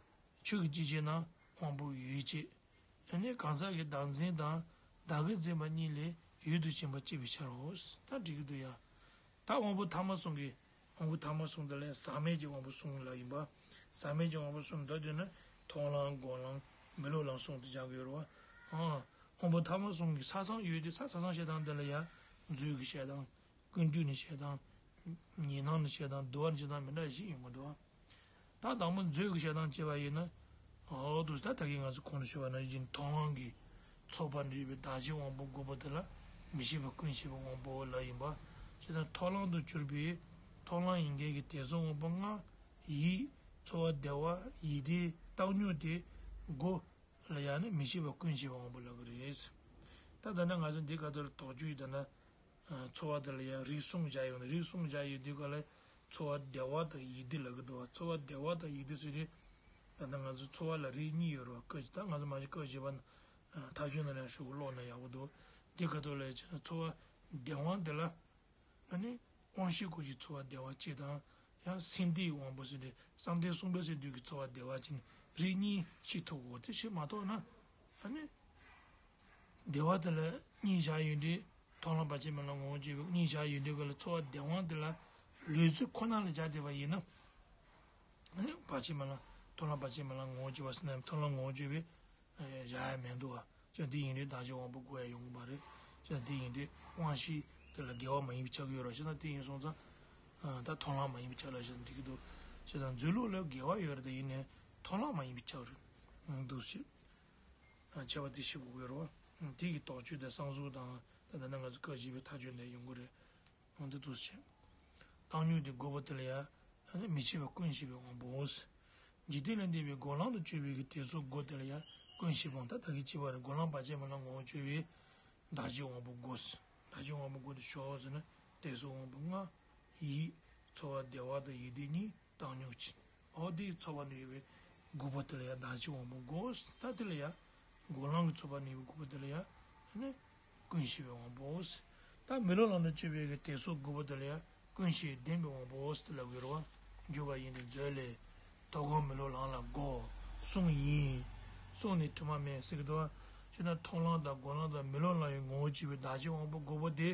ཆོས་ཀྱི་སྐྱེ་མཆེད་རྣམས་དབང་པོའི་ཡུལ་བྱེད། དེ་ནས་གང་ཟག་གི་བདག་འཛིན་དང་བདག་གིར་འཛིན་པ་གཉིས་ལས་ཡུལ་དུ་ཞེན་པ་སྐྱེ་བའི་ཕྱིར་རོ། ད་འགྲིག་གི་འདུག་ཡ། ད་དབང་པོ་ཐ་མ་གསུམ་གྱི། དབང་པོ་ཐ་མ་གསུམ་དེ་ལ་ཟག་མེད་ཀྱི་དབང་པོ་གསུམ་ལ་ཡིན་པ། ཟག་མེད་ཀྱི་དབང་པོ་གསུམ་ད་དུས་ན་མཐོང་ལམ་སྒོམ་ལམ་མི་སློབ་ལམ་གསུམ་དུ་སྦྱར་གྱི་ཡོད་རེད་བ། ཨང་། དབང་པོ་ཐ་མ་གསུམ་གྱི་ས་མཚམས་ཡོད་དེ། ས་ས་མཚམས་བཤད་སྟངས་དེ་ལ་ཡ། མཛོད་ཀྱི་བཤད་སྟངས། ཀུན་བཏུས་ནས་བཤད་སྟངས། ཉི་སྣང་ནས་བཤད་སྟངས། བསྡུ་བ་ནས་བཤད་སྟངས་མི་འདྲ་བ་ཞིག་ཡོང་གི་འདུག་བ། ད་དང་པོ་མཛོད་ཀྱི་བཤད་སྟངས་བྱས་པ་ཡིན་ན། འོ་འདུག་ད་ད་གིན་ང་ཚོ་གོང་དུ་ཞུས་པ་ནང་བཞིན་མཐོང་ལམ་གྱི་ཚོགས་པ་འདྲེས་པའི་བདག་བྱེད་དབང་པོ་དགུ་པོ་དེ་ལ་མི་ཤེས་པ་ཀུན་ཤེས་པའི་དབང་པོ་ལ་ཡིན་པ། བྱས་ཙང་མཐོང་ལམ་དུ་གྱུར་པའི་མཐོང་ལམ་ཡིན་མཁན་གྱི་དད་སོགས་དབང་པོ་ལྔ། ཡིད། ཚོར་བ་བདེ་བ་ཡིད་བདེ་བཏང་སྙོམས་དེ་དགུ་ལ་ཡང་ནི་མི་ཤེས་པ་ཀུན་ཤེས་པའི་དབང་པོ་ལབ་ཀྱི་རེད། ད་ད་ནི་ང་ཚོ་འདི་ག་དུས་ལ་དོགས་གཅོད་ཡོད་ད་ན། ཚོར་བ་དེ་ལ་ཡང་རིགས་གསུམ་བཞག་ཡོད་ན། རིགས་གསུམ་བཞག་ཡོད་དུས་ག་ལ་ཚོར་བ་བདེ་བ་དང་ཡིད་བདེ་ལབ་ཀྱི་འདུག་བ། ཚོར་བ་བདེ་བ་དང་ཡིད་བདེ་ཟེར་དུས། ད་ལྟ་ང་ཚོ་ཚོར་བ་ལ་རིགས་གཉིས་ཡོད་རེད་བ། སྐབས་ད་ང་ཚོ་མ་གཞི་སྐབས་བཞི་པ་ཐ་ཆད་ན་ཡང་ཞུ་གི་ཀློག་ན་ཡག་པོ་འདུག་འདི་ག་དུས་ལ་ཡང་བྱས་ན་ཚོར་བ་བདེ་བ་དེ་ལ་ཨ་ནི་དབང་ཤེས་སྐོར་གྱི་ཚོར་བ་བདེ་བ་གཅིག་དང་། ཡང་སེམས་བདེའི་དབང་པོ་ཟེར་ཏེ་བསམ་གཏན་གསུམ་པའི་ཟེར་དུས་ཀྱི་ཚོར་བ་བདེ་བ་གཅིག་ནི་རིགས་གཉིས་ཤིག་ཐུག་གོ། དེ་ཞིག་མ་གཏོགས་ན་ཨ་ནི། བདེ་བ་དེ་ལ་གཉིས་བཞག་ཡོད་དུས། མཐོང་ལམ་བར་ཆད་མེད་ལམ་ངོ་བོ་དཔྱོད་པའི་གཉིས་བཞག་ཡོད་དུས་ག་ལ་ཚོར་བ་བདེ་བ་དེ་ལ་ལུས་ཚོད་ཁོ་ན་ལ་སྦྱར་བསྡད་པ་ཡིན་ན། ཨ་ནི་བར་ཆད་མེད་ལམ་མཐོང་ལམ་བར་ཆད་མེད་ལམ་ངོ་བོ་དཔྱོད་པ་ཟེར་ན་མཐོང་ལམ་ངོ་བོ་དཔྱོད་པའི་བཞག་ཡ་མི་འདུག་བ། ཅི་འདི་ཡིན་དུས་བདག་བྱེད་དབང་པོ་དགུ་ཡ་ཡོང་གི་མ་རེད། ཅི་འདི་ཡིན་དུས་དབང་ཤེས་དེ་ལ་འགལ་བ་མ་ཡིན་པ་ཆགས་ཀྱི་ཡོད་རེད། ཅི་ན་དེ་ཡིན་སོང་ཙང་། ད་མཐོང་ལམ་མ་ཡིན་པ་ཆགས་ལ་ཅི་ན་འགྲིག་གི་འདུག་ཅི་ན་མཛོད་ལུགས་ལ་འགལ་བ་ཡོད་རེད། དེ་ཡིན་ནའི་མཐོང་ལམ་མ་ཡིན་པ་ཆགས་རེད། འདུག་ཞེས། ཁྱད་པར་དེ་ཤེས་དགོས་ཀྱི་རེད་བ། དེ་གི་དོགས་གཅོད་དང་གསང་གསུམ་དང་། ད་ལྟ་ན་ང་ཚོ་སྐབས་བཞི་པའི་ཐ་ཆད་ནས་ཡོང་གི་རེད། འོ་འདི་འདུག་སེ་བྱས། བཏང་སྙོམས་དེ་དགུ་པོ་དེ་ལ་ཡང་ནི་མི་ཤེས་པ་ཀུན་ཤེས་པའི་དབང་པོའོ། འཇིག་རྟེན་ལས་འདས་པའི་སྒོམ་ལམ་དུ་སྤྱོད་པའི་གི་དད་སོགས་དགུ་དེ་ལ་ཡང་ཀུན་ཤེས་པའི་དབང་། ད་ད་གིན་བྱས་པ་རེད། སྒོམ་ལམ་བར་ཆད་མེད་ལམ་ངོ་བོ་དཔྱོད་པའི་བདག་བྱེད་དབང་པོ་དགུ། བདག་བྱེད་དབང་པོ་དགུ་དེ་ཞོག་ཟེར་ན་དད་སོགས་དབང་པོ་ལྔ། ཡིད། ཚོར་བ་བདེ་བ་དང་ཡིད་བདེ་གཉིས། བཏང་སྙོམས་གཅིག་འོ་དེའི་ཚོར་བ་ནི་ཡོད་པའི་དགུ་པོ་དེ་ལ་ཡང་བདག་བྱེད་དབང་པོ་དགུ། ད་དེ་ལ་ཡང་སྒོམ་ལམ་གྱི་ཚོར་བ་ནི་ཡོད་པའི་དགུ་པོ་དེ་ལ་ཡང་ནི་ཀུན་ཤེས་པའི་དབང་པོ། ད་མི་སློབ་ལམ་དུ་སྤྱོད་པའི་གི་དད་སོགས་དགུ་པོ་དེ་ལ་ཡང་ཀུན་ཤེས་ལྡན་པའི་དབང་པོ་ཟེར་ལབ་ཀྱི་རེད་བ། འཇུག་པ་ཡིན་ཏེ་མཛོད་ལས། དོ་དགོང་མི་སློབ་ལམ་ལ་བསྒོ། གསུངས་ཡིན། གསུངས་ནས་དྲི་མ་མེད་ཟེར་གྱི་འདུག་བ། ཅེ་ན་མཐོང་ལམ་དང་སྒོམ་ལམ་དང་མི་སློབ་ལམ་ཡི་ངོ་བོ་སྤྱོད་པའི་བདག་བྱེད་དབང་པོ་དགུ་པོ་དེ།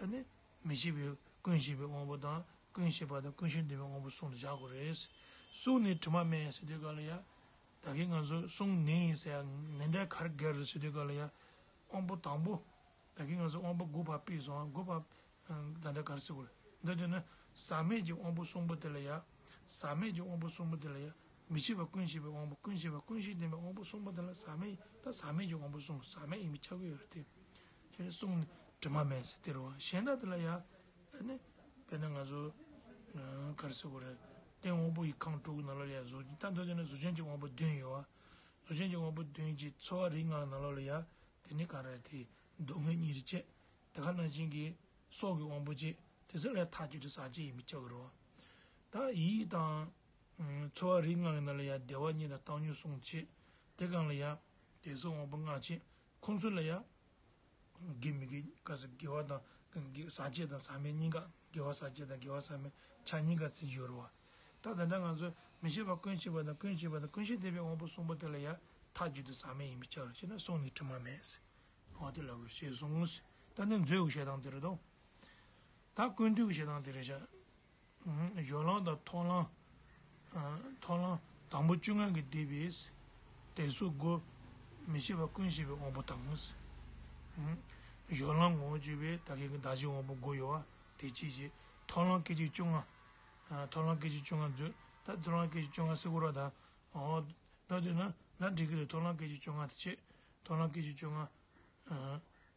ཨ་ནི། མི་ཤེས་པའི་ཀུན་ཤེས་པའི་དབང་པོ་དང་ཀུན་ཤེས་པ་དང་ཀུན་ཤེས་ལྡན་པའི་དབང་པོ་གསུམ་དུ་བཞག་དགོས་རེད། གསུངས་ནས་དྲི་མ་མེད་ཟེར་དུས་ག་ལ་ཡ། ད་གིན་ང་ཚོ་གསུངས་ནས་ཡིན་ཟེར་ཡ་ནས་འདྲ་ག་རེ་འགལ་རེད་ཟེར་དུས་ག་ལ་ཡ། དབང་པོ་དང་པོ། ད་གིན་ང་ཚོ་དབང་པོ་དགུ་བར་ཕུད་སོང་། དགུ་བར། ད་འདྲ་ག་རེ་ཟེར་དགོས་རེད། འདི་དུས་ན་ཟག་མེད་ཀྱི་དབང་པོ་གསུམ་པོ་དེ་ལ་ཡ། ཟག་མེད་ཀྱི་དབང་པོ་གསུམ་པོ་དེ་ལ་ཡ། མི་ཤེས་པ་ཀུན་ཤེས་པའི་དབང་པོ། ཀུན་ཤེས་པ་ཀུན་ཤེས་ལྡན་པའི་དབང་པོ་གསུངས་པ་དེ་ལ་ཟག་མེད། ད་ཟག་མེད་ཀྱི་དབང་པོ་གསུངས། ཟག་མེད་ཡིན་པས་ཁྱབ་ཀྱི་ཡོད་རེད་དེ། ཁྱེད་ནི་གསུངས་ནས་དྲི་མ་མེད་ཟེར་དེ་རེད་བ། གཞན་དག་དེ་ལ་ཡ། ཨ་ནི། དཔེར་ན་ང་ཚོ། ཨ། ག་རེ་ཟེར་དགོས་རེད། དེ་དབང་པོ་ཡི་ཁམས་དྲུག་གི་ནང་ལོགས་ལ་ཡ་གཟུགས། ད་མདོར་བསྡུས་ན་གཟུགས་ཅན་གྱི་དབང་པོ་བདུན་ཡོད་བ། གཟུགས་ཅན་གྱི་དབང་པོ་བདུན་གྱི་ཚོར་བ་རིགས་ལྔ་གི་ནང་ལོགས་ལ་ཡ། དེ་ནི་ག་རེ་རེད་དེ། སྡུག་བསྔལ་གཉིས་རེད་བྱས། དེ་ག་ནང་བཞིན་གྱི་སྲོག་གི་དབང་པོ་བྱས། དེ་ཚོ་ལ་ཡ་ཐག་གཅོད་དེ་ཟག་བཅས་ཡིན་པས་ཁྱབ་ཀྱི་རེད་བ། ད་ཡིད་དང་། ཨ། ཚོར་བ་རིགས་ལྔ་གི་ནང་ལ་ཡ་བདེ་བ་གཉིས་དང་བཏང་སྙོམས་གསུམ་བྱས། དེ་སྒང་ལ་ཡ་དེ་ཚོ་དབང་པོ་ལྔ་བྱས། ཁོང་ཚོ་ལ་ཡ། དགེ་མི་དགེ་ག་ཟེར། དགེ་བ་དང་དགེ། ཟག་བཅས་དང་ཟག་མེད་གཉིས་ཀ། དགེ་བ་ཟག་བཅས་དང་དགེ་བ་ཟག་མེད་ཆ་གཉིས་ཀ་ཚིག་ཡོད་རེད་བ། ད་ད་ལྟ་ང་ཚོ་མི་ཤེས་པ་ཀུན་ཤེས་པ་དང་ཀུན་ཤེས་པ་དང་ཀུན་ཤེས་ལྡན་པའི་དབང་པོ་གསུམ་པོ་དེ་ལ་ཡ་ཐག་གཅོད་དེ་ཟག་མེད་ཡིན་པས་ཁྱབ་རེད་ཅེ་ན། གསུངས་ནས་དྲི་མ་མེད་ཟེར། འོ་དེ་ལབ་དགོས་ཞེས་གསུངས། ད་ནི་མཛོད་ཀྱི་བཤད་སྟངས་དེ་རེད་དོ། ད་ཀུན་བཏུས་ཀྱི་བཤད་སྟངས་དེ་རེད་ཤག་སྦྱོར་ལམ་དང་མཐོང་ལམ། མཐོང་ལམ་དང་པོ་བཅོ་ལྔ་གིས་བསྡུས་པའི་དད་སོགས་དགུ། མི་ཤེས་པ་ཀུན་ཤེས་པའི་དབང་པོ་དང་། སྦྱོར་ལམ་ངོ་བོ་བཅུ་པའི་ད་གིན་གྱི་བདག་གཞན་དབང་པོ་དགུ་ཡོད་པ་དེ་གཅིག་བྱས། མཐོང་ལམ་སྐད་ཅིག་བཅོ་ལྔ། མཐོང་ལམ་སྐད་ཅིག་བཅོ་ལྔ་མཛོད། ད་མཐོང་ལམ་སྐད་ཅིག་བཅོ་ལྔ་ཟེར་དགོས་ར། ད་འོ། ད་དེ་ན་ན་འགྲིག་གི་རེད། མཐོང་ལམ་སྐད་ཅིག་བཅོ་ལྔ་དེ་བྱས། མཐོང་ལམ་སྐད་ཅིག་བཅོ་ལྔ།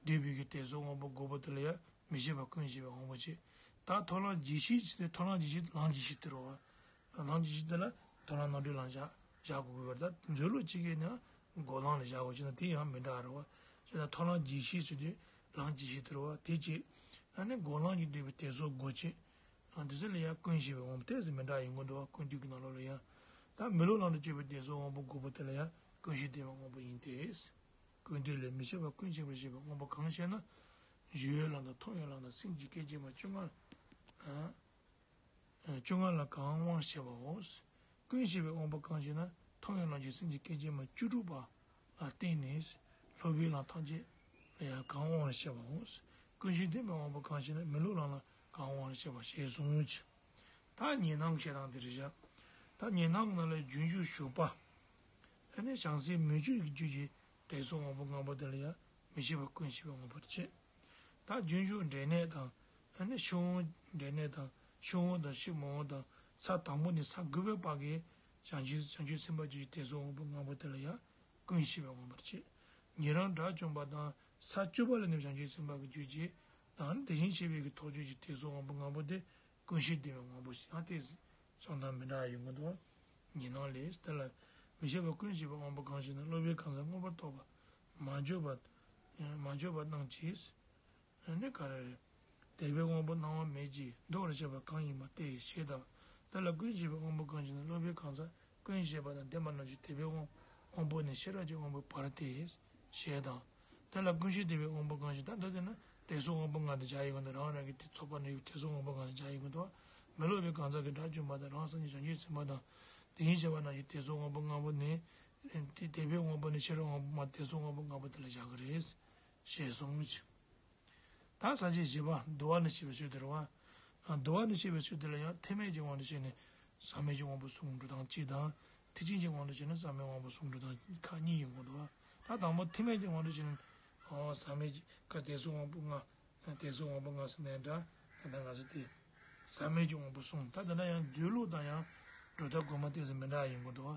བསྡུས་པའི་གི་དད་སོགས་དབང་པོ་དགུ་པོ་དེ་ལ་ཡ། མི་ཤེས་པ་ཀུན་ཤེས་པའི་དབང་པོ་བྱས། ད་མཐོང་ལམ་ཇི་ཤེས་ཟེར་དུས། མཐོང་ལམ་ཇི་ཤེས། ལམ་ཇི་ཤེས་དེ་རེད་བ། ལམ་ཇི་ཤེས་དེ་ལ་མཐོང་ལམ་རྣམ་འགྲེལ་ལམ་བཞག་བཞག་དགོས་ཀྱི་ཡོད་རེད། ད་མཛོད་ལུགས་གཅིག་གིས་ནི་སྒོམ་ལམ་ལ་བཞག་དགོས་ཀྱི་ན་དེ་ཡང་མི་འདྲ་རེད་བ། བྱས་ན་མཐོང་ལམ་ཇི་ཤེས་ཟེར་དུས་ལམ་ཇི་ཤེས་དེ་རེད་བ། དེ་བྱས། ཨ་ནི་སྒོམ་ལམ་གྱིས་བསྡུས་པའི་དད་སོགས་དགུ་བྱས། ཨ། དེ་ཚོ་ལ་ཡང་ཀུན་ཤེས་པའི་དབང་པོ་དེ་ཚོ་མི་འདྲ་ཡིན་དགོས་འདུག་བ། ཀུན་བཏུས་ཀྱི་ནང་ལོགས་ལ་ཡང་། ད་མི་སློབ་ལམ་དུ་སྤྱོད་པའི་དད་སོགས་དབང་པོ་དགུ་པོ་དེ་ལ་ཡང་ཀུན་ཤེས་ལྡན་པའི་དབང་པོ་ཡིན་ཏེ། ཀུན་བཏུས་ལས་མི་ཤེས་པ་ཀུན་ཤེས་པར་བྱེད་པའི་དབང་པོ་གང་ཞེ་ན། གཞལ་ཡས་ལམ་དང་མཐོང་ཡས་ལམ་དང་སེམས་ཀྱི་སྐད་ཅིག་མ་བཅོ་ལྔ། ཨ། བཅོ་ལྔ་ལ་གང་དབང་བྱེད་པའོ། ཀུན་ཤེས་པའི་དབང་པོ་གང་ཞེ་ན། མཐོང་ཡས་ལམ་གྱི་སེམས་ཀྱི་སྐད་ཅིག་མ་བཅུ་དྲུག་པ་ལ་བརྟེན་ནས་སློབ་པའི་ལམ་ཐམས་ཅད་ལ་ཡང་གང་དབང་བྱེད་པའོ། ཀུན་ཤེས་ལྡན་པའི་དབང་པོ་གང་ཞེ་ན། མི་སློབ་ལམ་ལ་གང་དབང་བྱེད་པ་ཞེས་གསུངས་ཀྱི། ད་ཉེ་སྣང་གི་བཤད་སྟངས་དེ་རེད་བཞག་ད་ཉེ་སྣང་གི་ནང་ལ་རྒྱུན་ཞུགས་ཞུགས་པ། ཨ་ནི་བྱང་སེམས་མི་བསྐྱོད་ཀྱི་རྒྱུད་ཀྱི་དད་སོགས་དབང་པོ་ལྔ་པོ་དེ་ལ་ཡང་མི་ཤེས་པ་ཀུན་ཤེས་པའི་དབང་པོར་བྱེད། ད་རྒྱུན་ཞུགས་འབྲས་གནས་དང་། ཨ་ནི་ཕྱི་དབང་འབྲས་གནས་དང་། ཕྱི་དབང་དང་ཕྱི་མ་དབང་དང་། ས་དང་པོ་ནས་ས་དགུ་པའི་བར་གྱི་བྱང་ཆུབ་བྱང་ཆུབ་སེམས་དཔའ་རྒྱུད་ཀྱི་དད་སོགས་དབང་པོ་ལྔ་པོ་དེ་ལ་ཡང་ཀུན་ཤེས་པའི་དབང་པོར་བྱེད། ཉན་རང་དགྲ་བཅོམ་པ་དང་ས་བཅུ་པ་ལ་ནི་བྱང་ཆུབ་སེམས་དཔའ་གི་རྒྱུད་ཀྱི་དང་དེ་བཞིན་གཤེགས་པའི་གི་ཐོག་རྒྱུད་ཀྱི་དད་སོགས་དབང་པོ་ལྔ་པོ་དེ་ཀུན་ཤེས་ལྡན་པའི་དབང་པོ་ཞེས་ཡང་ཏོག་ཙམ་བྱུང་སྟངས་མི་འདྲ་ཡོང་གི་འདུག་ཉེ་སྣང་ལས། དེ་ལ་མི་ཤེས་པ་ཀུན་ཤེས་པའི་དབང་པོ་གང་ཞེ་ན། སློབ་པའི་གང་ཟག་མངོན་པར་རྟོགས་པ་མ་འབྱོར་པ། མ་འབྱོར་པ་རྣམས་ཀྱིས། ཨ་ནི་ག་རེ་རེད། དད་པའི་དབང་པོ་སྣང་བ་མེད་ཀྱིས་འདོར་བར་བྱེད་པ་གང་ཡིན་པ་སྟེ་ཞེས་དང་། དེ་ལ་ཀུན་ཤེས་པའི་དབང་པོ་གང་ཞེ་ན། སློབ་པའི་གང་ཟག་ཀུན་ཤེས་པ་དང་ལྡན་པ་རྣམས་ཀྱི་དད་པའི་དབང་དབང་པོ་ནི་ཤེས་རབ་ཀྱི་དབང་པོའི་བར་ཏེ། ཞེས་དང་། དེ་ལ་ཀུན་ཤེས་ལྡན་པའི་དབང་པོ་གང་ཞེ་ན། ད་མདོར་བསྡུས་ན་དད་སོགས་དབང་པོ་ལྔ་དེ་བཞག་ཡོད་ཀྱང་རང་རང་གི་དེ་ཚོགས་པ་ནས་ཡོད་པའི་དད་སོགས་དབང་པོ་ལྔ་དེ་བཞག་ཡོད་ཀྱང་འདུག་མི་སློབ་པའི་གང་ཟག་གི་དགྲ་བཅོམ་པ་དང་རང་སངས་རྒྱས་བྱང་ཆུབ་སེམས་དཔའ་དང་དེ་བཞིན་གཤེགས་པ་རྣམས་ཀྱི་དད་སོགས་དབང་པོ་ལྔ་པོ་ནི། དེ་དད་པའི་དབང་པོ་ནི་ཤེས་རབ་དབང་པོ་མ་དད་སོགས་དབང་པོ་ལྔ་པོ་དེ་ལ་བཞག་གི་རེད། ཞེས་གསུངས་ཀྱི། ད་ས་བཅད་བཞི་པ་བསྡུ་བ་ནས་བཤད་པའི་ཚུལ་དེ་རེད་བ། བསྡུ་བ་ནས་བཤད་པའི་ཚུལ་དེ་ལ་ཡང་ཐེག་དམན་གྱི་དབང་དུ་བྱས་ནས་ཟག་མེད་ཀྱི་དབང་པོ་གསུམ་འགྲོ་སྟངས་གཅིག་དང་། ཐེག་ཆེན་གྱི་དབང་དུ་བྱས་ནས་ཟག་མེད་དབང་པོ་གསུམ་འགྲོ་སྟངས་ཁག་གཉིས་ཡོང་གི་འདུག་བ། ད་དང་པོ་ཐེག་དམན་གྱི་དབང་དུ་བྱས་ནས་ཟག་མེད་ཀྱི་དད་སོགས་དབང་པོ་ལྔ། དད་སོགས་དབང་པོ་ལྔ་ཟེར་ནའི་འདྲ། ད་ལྟ་ང་ཚོ་དེ་ཟག་མེད་ཀྱི་དབང་པོ་གསུམ། ད་དེ་འདྲ་ཡང་མཛོད་ལུགས་དང་ཡང་སྒྲུབ་ཐབས་གོང་མ་ཏོག་ཙམ་མི་འདྲ་ཡོང་གི་འདུག་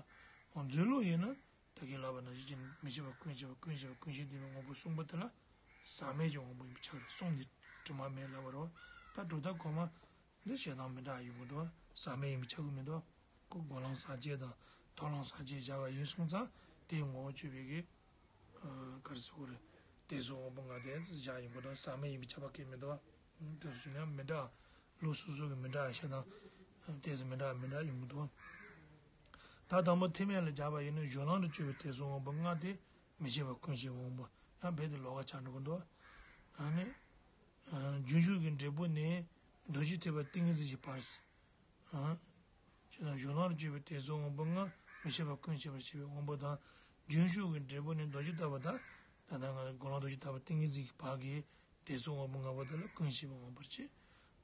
བ། མཛོད་ལུགས་ཡིན་ན། ད་གིན་ལབ་པ་ནང་བཞིན་གྱི་མི་ཤེས་པ་ཀུན་ཤེས་པ་ཀུན་ཤེས་པ་ཀུན་ཤེས་ལྡན་པའི་དབང་པོ་གསུམ་པོ་དེ་ལ་ཟག་མེད་ཀྱི་དབང་པོ་ཡིན་པས་ཁྱབ་རེད། གསུངས་ནས་དྲི་མ་མེད་ལབ་པ་རེད་བ། ད་སྒྲུབ་ཐབས་གོང་མ་འདི་བཤད་སྟངས་མི་འདྲ་ཡོང་གི་འདུག་བ། ཟག་མེད་ཡིན་པས་ཁྱབ་ཀྱི་མི་འདུག་བ། ཁོ་སྒོམ་ལམ་ཟག་བཅས་དང་མཐོང་ལམ་ཟག་བཅས་བཞག་པ་ཡིན་སོང་ཙང་དེའི་ངོ་བོ་དཔྱོད་པའི་གི་ག་རེ་ཟེར་དགོས་རེད། དེ་ཚོ་དབང་པོ་ལྔ་དེ་བཞག་ཡོང་གི་འདུག་ཟག་མེད་ཡིན་པས་ཁྱབ་པ་ཁེལ་མི་འདུག་བ། དེ་ཚོ་ཡང་མི་འདྲ། ལུགས་སོ་སོ་གི་མི་འདྲ་བཤད་སྟངས་དེ་ཚོ་མི་འདྲ་མི་འདྲ་ཡོང་གི་འདུག་བ། ད་དང་པོ་ཐེག་དམན་ལ་སྦྱར་བ་ཡིན་ན་སྦྱོར་ལམ་དུ་སྤྱོད་པའི་དད་སོགས་དབང་པོ་ལྔ་སྟེ། མི་ཤེས་པ་ཀུན་ཤེས་དབང་པོ་ཡང་རྦད་དེ་ལོགས་ཀ་ཆགས་འགྲོ་གི་འདུག་ཨ་ནི། རྒྱུན་ཞུགས་ཀྱི་འབྲས་བུ་ནི་རྡོ་རྗེ་ཐེག་པ་ཏིང་ངེ་འཛིན་གྱི་བར། ཨ། ཅེ་ན་སྦྱོར་ལམ་དུ་སྤྱོད་པའི་དད་སོགས་དབང་པོ་ལྔ་མི་ཤེས་པ་ཀུན་ཤེས་པར་བྱེད་པའི་དབང་པོ་དང་། རྒྱུན་ཞུགས་ཀྱི་འབྲས་བུ་ནི་རྡོ་རྗེ་ཐེག་པ་དང་། ད་ལྟ་ང་ཚོ་སྒོམ་ལམ་རྡོ་རྗེ་ཐེག་པ་ཏིང་ངེ་འཛིན་གྱི་བར་གྱི་དད་སོགས་དབང་པོ་ལྔ་པོ་དེ་ལ་ཀུན་ཤེས་པའི་དབང་པོར་བྱེད།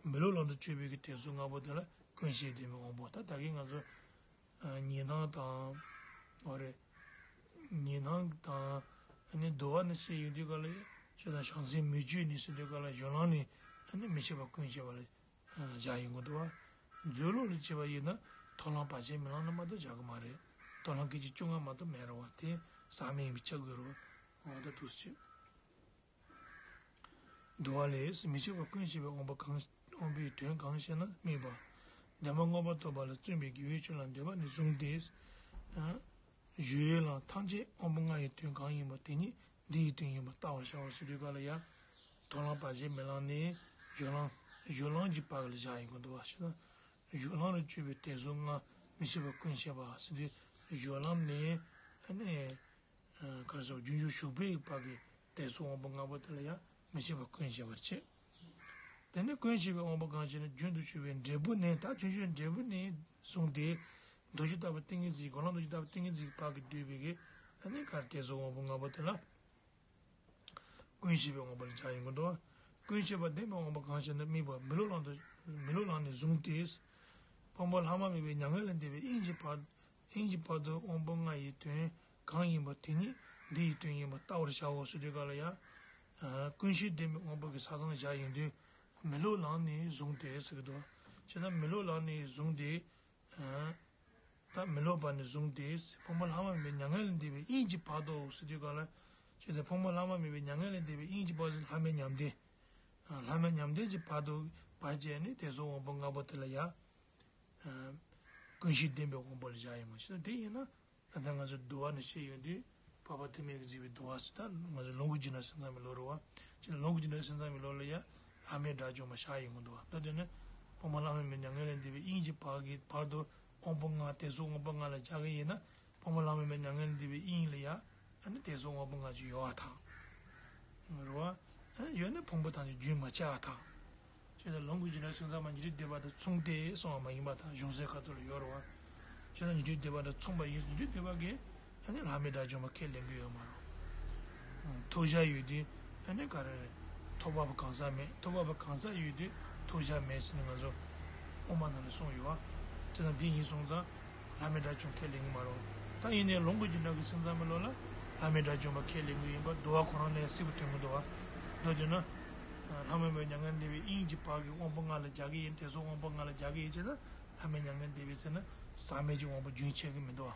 མི་སློབ་ལམ་དུ་སྤྱོད་པའི་གི་དད་སོགས་ལྔ་པོ་དེ་ལ་ཀུན་ཤེས་ལྡན་པའི་དབང་པོ། ད་ད་གིན་ང་ཚོ་ཨ་ཉེ་སྣང་དང་། འོ་རེད། ཉེ་སྣང་དང་། ཨ་ནི་བསྡུ་བ་ནས་བཤད་ཡོང་དུས་ག་ལ་ཡ། ཅེ་ན་བྱང་སེམས་མི་བསྐྱོད་ནས་ཟེར་དུས་ག་ལ་སྦྱོར་ལམ་ནས་ཨ་ནི་མི་ཤེས་པ་ཀུན་ཤེས་པ་ལ་བཞག་ཡོང་གི་འདུག་བ། མཛོད་ལུགས་ལ་བྱས་པ་ཡིན་ན་ དོ་ལང་བར་ཆད་མི་ལང་ན་མ་གཏོགས་བྱ་གི་མ་རེད། དོ་ལང་སྐད་ཅིག་བཅོ་ལྔ་མ་གཏོགས་མེད་རེད་བ། དེ་ཟག་མེད་ཡིན་པས་ཁྱབ་དགོས་རེད་བ། འོ་ད་འདུག་སེ་བྱས། འདུལ་བ་ལས། མི་ཕྱེད་པ་ཀུན་ཤེས་པའི་དབང་པོ་གང་། དབང་པོའི་དོན་གང་ཤེས་ན་དམིགས་པ། བདེན་པ་མངོན་པར་རྟོགས་པ་ལ་བརྩོན་པའི་དགེ་བའི་ཆོས་ལ་འདོད་པ་ནས་བཟུང་སྟེ། གཞོལ་ཡུལ་ལའང་ཐམས་ཅད་དབང་པོ་ལྔ་ཡི་དོན་གང་ཡིན་པ་དེ་ཉིད་འདི་ཡི་དོན་ཡིན་པར་བལྟ་བར་བྱའོ་ཟེར་དུས་ག་ལ་ཡ། དོ་ལང་བར་ཆད་མི་ལང་ནས་གཞོལ་ལམ། གཞོལ་ལམ་གྱི་བར་ལ་བཞག་ཡིན་དགོས་འདུག་བ། ཞེ་ན། གཞོལ་ལམ་ལ་སྤྱོད་པའི་དད་སོགས་ལྔ། མི་ཕྱེད་པ་ཀུན་ཤེས་པ་ཟེར་དུས། གཞོལ་ལམ་ནས་ཨ་ནི། ག་རེ་ཟེར། རྒྱུན་འཇུག་ཞུགས་པའི་བར་གྱི་དད་སོགས་དབང་པོ་ལྔ་པོ་དེ་ལ་ཡང་མི་ཕྱེད་པ་ཀུན་ཤེས་པར་བྱེད། དེ་ནས་ཀུན་ཤེས་པའི་དབང་པོ་གང་ཞེ་ན། རྒྱུན་དུ་ཞུགས་པའི་འབྲས་བུ་ནི། ད་རྒྱུན་ཞུགས་འབྲས་བུ་ནས་བཟུང་སྟེ། མདོ་རྒྱུད་ལྟ་བུ་ཏིང་ངེ་འཛིན། སྒོམ་ལམ་མདོ་རྒྱུད་ལྟ་བུ་ཏིང་ངེ་འཛིན་གྱི་བར་གྱི་བསྡུས་པའི་གི་ཨ་ནི་ག་རེ། དད་སོགས་དབང་པོ་ལྔ་པོ་དེ་ལ་ཀུན་ཤེས་པའི་དབང་པོ་ལ་བྱ་ཡིན་དགོས་འདུག་ཀུན་ཤེས་པ་ལྡན་པའི་དབང་པོ་གང་ཞེ་ན། དམིགས་པ་མི་སློབ་ལམ་དུ། མི་སློབ་ལམ་ནས་བཟུང་སྟེ། ཕུང་པོ་ལྷག་མ་མེད་པའི་མྱ་ངན་ལས་འདས་པའི་དབྱིངས་ཀྱི་བར། དབྱིངས་ཀྱི་བར་དུ་དབང་པོ་ལྔ་ཡི་དོན་གང་ཡིན་པ་དེ་ཉིད་འདི་ཡི་དོན་ཡིན་པར་བལྟ་བར་བྱའོ་ཟེར་དུས་ག་ལ་ཡ། ཀུན་ཤེས་ལྡན་པའི་དབང་པོ་གི་ས་མཚམས་བཞག་ཡོང་དུས། མི་སློབ་ལམ་ནས་བཟུང་སྟེ་ཟེར་གི་འདུག་བྱས་ཙང་མི་སློབ་ལམ་ནས་བཟུང་སྟེ། ད་མི་སློབ་པ་ནས་བཟུང་སྟེ། ཕུང་པོ་ལྷག་མ་མེད་པའི་མྱ་ངན་ལས་འདས་པའི་དབྱིངས་ཀྱི་བར་དུ་ཟེར་དུས་ག་ལ། བྱས་ཙང་ཕུང་པོ་ལྷག་མ་མེད་པའི་མྱ་ངན་ལས་འདས་པའི་དབྱིངས་ཀྱི་བར་དུ། ལྷག་མེད་མྱང་འདས། ལྷག་མེད་མྱང་འདས་ཀྱི་བར་དུ་བར་བཅད་ནས་དད་སོགས་དབང་པོ་ལྔ་པོ་དེ་ལ་ཡ། ཀུན་ཤེས་ལྡན་པའི་དབང་པོ་ལ་བཞག་ཡོང་བ་ཞིག་དེ་ཡིན་ན། ད་ལྟ་ང་ཚོ་འདུལ་བ་ནས་བཤད་ཡོང་དུས། འཕགས་པ་ཐོགས་མེད་ཀྱིས་མཛད་པའི་འདུལ་བ་ཟེར། ད་ང་ཚོ་ལོངས་སྐུ་སྦྱིན་བདག་སེམས་ཙམ་པའི་ལུགས་རེད་བ། ཅེས་ལོངས་སྐུ་སྦྱིན་བདག་སེམས་ཙམ་པའི་ལུགས་ལ་ཡ། ལྷག་མེད་དགྲ་བཅོམ་པ་བཞག་ཡོང་གི་འདུག་བ། མདོར་བསྡུས་ན། ཕུང་པོ་ལྷག་མ་མེད་མྱ་ངན་ལས་འདས་པའི་དབྱིངས་ཀྱི་བར་གྱི་བར་དུ་དབང་པོ་ལྔ། དད་སོགས་དབང་པོ་ལྔ་ལ་སྦྱར་གྱི་ཡིན་ན། ཕུང་པོ་ལྷག་མ་མེད་མྱ་ངན་ལས་འདས་པའི་དབྱིངས་ལ་ཡ། ཨ་ནི་དད་སོགས་དབང་པོ་ལྔ་ཅིག་ཡོད་པར་ཐལ། རེད་བ། ཨ་ནི་ཡོད་ན་ཕུང་པོ་ཐམས་ཅད་རྒྱུན་མ་ཆད་པར་ཐལ། ཅེས་དང་། ལོངས་སྐུ་སྦྱིན་བདག་སེམས་ཙམ་པ་ཉན་ཐོས་སྡེ་པ་དང་མཚུངས་ཏེ་གསུངས་པ་མ་ཡིན་པར་ཐལ། གཞུང་སའི་ཁ་ཐོག་ལ་ཡོད་རེད་བ། ཅེས་དང་། ཉན་ཐོས་སྡེ་པ་དང་མཚུངས་པ་ཡིན། ཉན་ཐོས་སྡེ་པ་གིས་ཨ་ནི་ལྷག་མེད་དགྲ་བཅོམ་པ་ཁས་ལེན་གྱི་ཡོད་མ་རེད། ཐོབ་བྱ་ཡོད་དུས་ཨ་ནི་ག་རེ་རེད། ཐོབ་པ་པོ་གང་ཟག་མེད། ཐོབ་པ་པོ་གང་ཟག་ཡོད་དུས་ཐོབ་བྱ་མེད་ཟེར་ནས་ང་ཚོ་དབུ་མ་ནང་ལ་གསུངས་ཡོད་བ། ཅེས་དང་། འདི་ཡིན་སོང་ཙང་། ལྷག་མེད་དགྲ་བཅོམ་ཁས་ལེན་གྱི་མ་རེད། ད་ཡིན་ནའི་ལོངས་སྐུ་སྦྱིན་བདག་གི་སེམས་ཙམ་པའི་ལུགས་ལ་ལྷག་མེད་དགྲ་བཅོམ་པ་ཁས་ལེན་གྱི་ཡིན་པ་འདུལ་བ་ཁོ་རང་ནས་གསལ་པོ་སྟོན་གྱི་འདུག་བ། མདོར་བསྡུས་ན། ལྷག་མ་མེད་མྱ་ངན་འདས་པའི་དབྱིངས་ཀྱི་བར་གྱི་དབང་པོ་ལྔ་ལ་སྦྱར་གྱི་ཡིན། དད་སོགས་དབང་པོ་ལྔ་ལ་སྦྱར་གྱི་ཡིན་ཅེ་ན། ལྷག་མེད་མྱ་ངན་འདས་པའི་ཚེ་ན་ཟག་མེད་ཀྱི་དབང་པོ་རྒྱུན་ཆད་ཀྱི་མི་འདུག་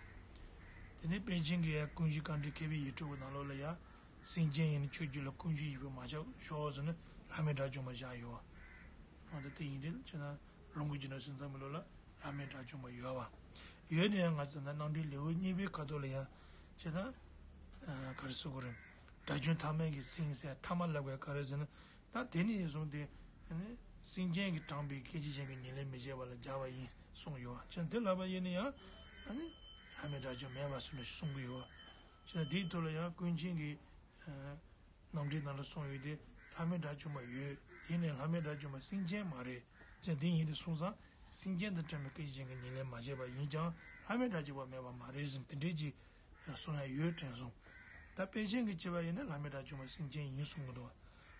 བ། དེ་ནས་པཎ་ཆེན་གྱིས་ཡང་ཀུན་མཁྱེན་དཀའ་འགྲེལ་མཁས་པའི་ཡིག་དྲུག་གི་ནང་ལོགས་ལ་ཡང་། སེམས་ཅན་ཡིན་ན་ཆོས་བརྒྱད་ལ་ཀུན་སྤྱོད་ཡིད་དཔྱོད་མ་ཆགས་ཤོག་ཟེར་ནས་ལྷག་མེད་དགྲ་བཅོམ་པ་བཞག་ཡོད་བ། ཨ་ད་དེ་ཡིན་དུས་ཅེ་ན། ལོངས་སྐུ་སྦྱིན་བདག་སེམས་ཙམ་པའི་ལུགས་ལ་ལྷག་མེད་དགྲ་བཅོམ་པ་ཡོད་བ། ཡོད་ནའང་ང་ཚོ་ད་རྣམ་འགྲེལ་ལེའུ་གཉིས་པའི་ཁ་ཐོག་ལ་ཡང་། བྱས་ཙང་། ག་རེ་ཟེར་དགོས་རེད། དགྲ་བཅོམ་ཐ་མལ་གྱི་སེམས་ཟེར། ཐ་མ་ལབ་དགོས་ག་རེ་ཟེར་ན། ད་དེ་ནས་བཟུང་སྟེ། ཨ་ནི་སེམས་ཅན་གྱི་གྲངས་པའི་སྐད་ཅིག་གཞན་གྱི་ཉེར་ལེན་མི་བྱེད་པ་ལ་སྦྱར་བ་ཡིན་གསུངས་ཡོད་བ། བྱས་ཙང་དེ་ལབ་པ་ཡིན་ན་ཡང་། ཨ་ནི་ལྷག་མེད་དགྲ་བཅོམ་མེད་པ་སུ་ལ་གསུང་གི་ཡོད་བ། བྱས་ཙང་དེའི་ཐོག་ལ་ཡང་ཀུན་མཁྱེན་གྱིས། ཨ། རྣམ་འགྲེལ་ནང་ལ་གསུངས་ཡོད་དེ། ལྷག་མེད་དགྲ་བཅོམ་པ་ཡོད། དེ་ནི་ལྷག་མེད་དགྲ་བཅོམ་པ་སེམས་ཅན་མ་རེད། ཅེས་དེ་ཡིན་དུས་སོང་ཙང་སེམས་ཅན་དང་བྲལ་བའི་སྐད་ཅིག་གཞན་གྱི་ཉེར་ལེན་མ་བྱས་པ་ཡིན་ཀྱང་ལྷག་མེད་དགྲ་བཅོམ་པ་མེད་པ་མ་རེད་ཟེར་དེ་འདྲའི་ཅིག་གསུང་ཡ་ཡོད་དྲན་སོང་། ད་པཎ་ཆེན་གྱིས་བྱས་པ་ཡིན་ན་ལྷག་མེད་དགྲ་བཅོམ་པ་སེམས་ཅན་ཡིན་གསུང་གི་འདུག་